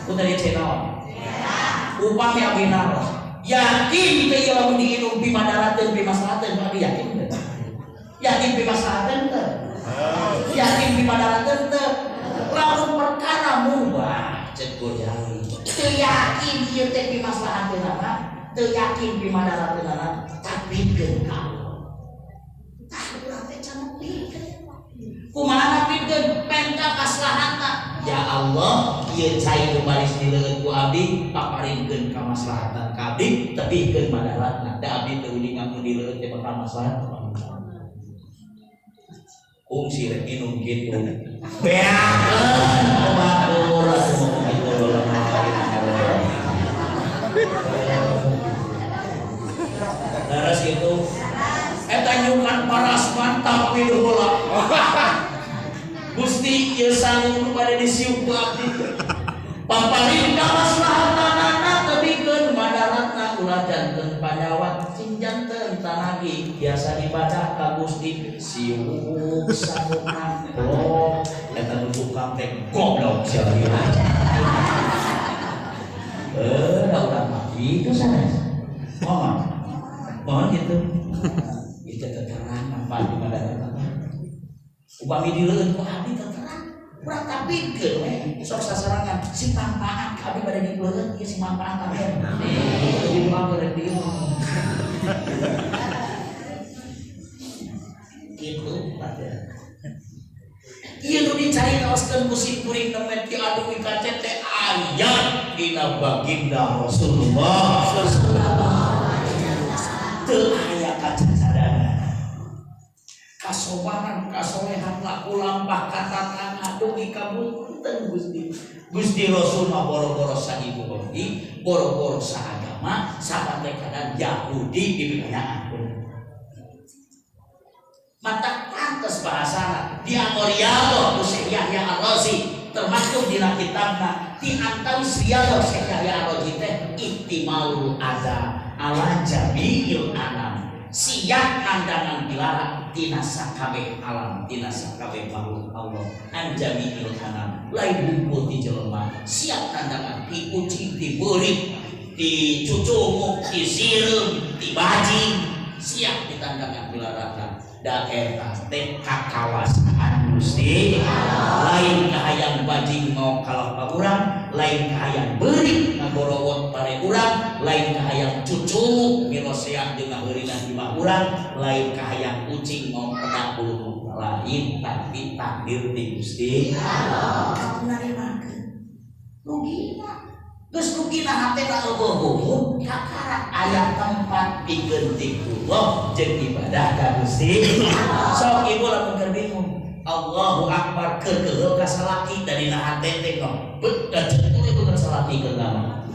Ku tadi cai naon? Upami abdi naros. Yakin teh ieu lamun diinum pimadarateun pimaslahateun abdi yakin teh. Yakin pimaslahateun teh. Yakin pimadarateun teh. Lamun perkara mubah cek gojali. Teu yakin ieu teh pimaslahateunana, teu yakin pimadarateunana, tapi keun ka Allah. Tah urang teh can nepikeun. Kumaha nepikeun penta maslahatna? Ya Allah, ieu cai nu baris dileueut ku abdi paparinkeun ka maslahatan ka abdi, tebihkeun madaratna. Da abdi teu uninga mun dileueut teh bakal maslahat. Kungsi rek minum kitu. Beakeun obat urang ngomong kitu lama. Daras gitu. Eta nyukan paras mantap piduh heula. Gusti ieu sangu nu bade disiuk ku abdi. Paparin ka maslahatanana tebikeun madaratna ulah janten panyawat cing janten tanagi biasa dibaca ka Gusti siuk sanguna blok eta nu tukang teh goblok sia ieu. Da urang mah kitu sanes. Mohon. Mohon gitu. Itu terang manfaat di madaratna. Upami dileueut ku abdi terang. Urang tapikeun we sok sasarangan si manfaat ka abdi bade dileueut ieu si manfaat kabeh. Jadi mah rek dieu. Kitu pada. Ieu nu dicaritaoskeun ku si kuring nemen ki aduh ka teh aya dina baginda Rasulullah sallallahu alaihi wasallam. Teu aya kacacadangan. Kasobaran, kasolehan, laku lampah katatang dugi ka punten Gusti. Gusti Rasul mah boro-boro saideologi, boro-boro saagama, sampai kadang Yahudi dipikayaan. Mata pantes bahasana di Riyadhah ku Syekh Yahya Ar-Razi termasuk dina kitabna di antawis Riyadhah Syekh Yahya Ar-Razi teh ihtimalul adza ala jami'il anam. Siap pandangan dilarang tina sakabeh alam tina sakabeh makhluk Allah anjami'il anam lain hukum ti jelema siap pandangan ti kucing ti beurit ti cucunguk ti sireum ti bajing siap ditandangan dilarang da eta teh kakawasaan Gusti lain kahayang bajing mau kalah ka urang lain kahayang beurit ngagorowot pare urang lain kahayang cucunguk mirosean jeung ngaheurinan di imah urang lain kahayang kucing mau pedak bulu lain tapi takdir ti Gusti Allah narimakeun rugina Geus rugina hatena eueuh kakara aya tempat pikeun zikrullah jeung ibadah ka Gusti. Sok ibu lamun keur bingung. Allahu akbar keukeuh ka salaki dari na hate teh ngebet da ceuk bener salaki keur nama.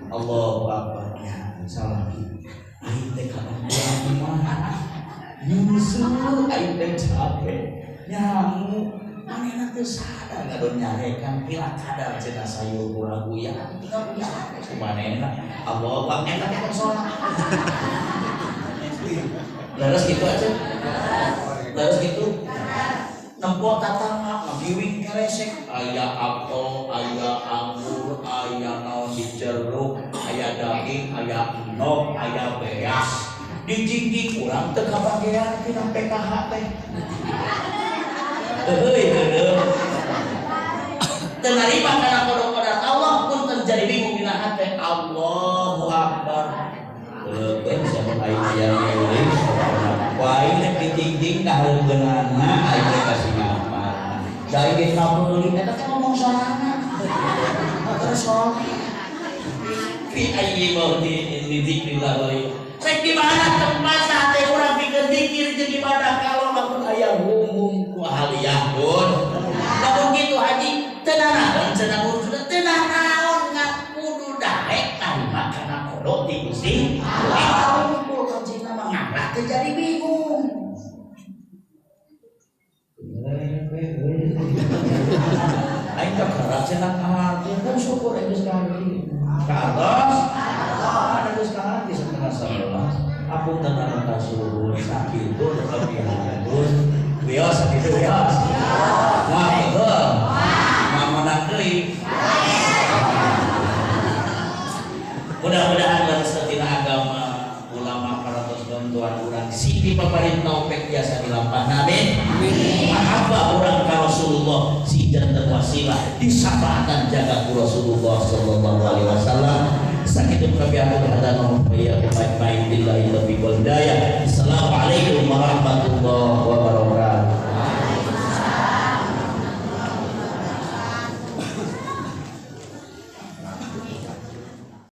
Allahu akbar ya salaki. Aing teh kapan kumaha? Nyusul aing teh capek. Nyamu manehna teu sadar ngadon nyarekan pila kadar cenah sayur kurang uyahan tinggal uyahan ku manehna. Allahu akbar eta teh salat. Leres kitu aja. Leres kitu. Nempo tatangga ngagiwing keresek aya apel, aya anggur, aya naon diceruk, aya daging, aya endog, aya beas. Dijingjing urang teu kabagean tina PKH teh. Heueuy heueuh. Teu narima kana qada Allah pun terjadi bingung dina hate. Allahu akbar. Leukeun siapa aing aya euy. Wah aing rek dijingjing kahareupeunana aing rek kasih ngapal. Da aing ge kabeuli eta teh ngomong sorangan. Terus sholat. Fi ayyi mawdi'in li dzikrillah wa rek di mana tempat hate urang pikeun zikir jeung ibadah kalau lamun aya umum ku ahliyah pun. Lamun kitu haji teu nanaon cenah urusna teu nanaon ngan kudu daek tarima kana qada ti Gusti. Eta ngumpul ka cina mah ngarah teh jadi bingung. Aing teh karak cenah kaharti kan syukur aing geus kaharti. Ka atas? Ada geus kaharti 10:30. Aku tenang kasuhun sakitu kelebihan terus wios sakitu wios. Wah, heuh. Mah menang deui. Mudah-mudahan leres tina agama ulama parantos bantuan urang sing dipaparin taufik biasa dilampahna amin. Mahabbah urang ka Rasulullah si janten wasilah disafaatan jaga ku Rasulullah sallallahu alaihi wasallam. Sakitu kabiatur hadana wa iyyakum ajmain billahi taufiq wal hidayah. Assalamualaikum warahmatullahi wabarakatuh.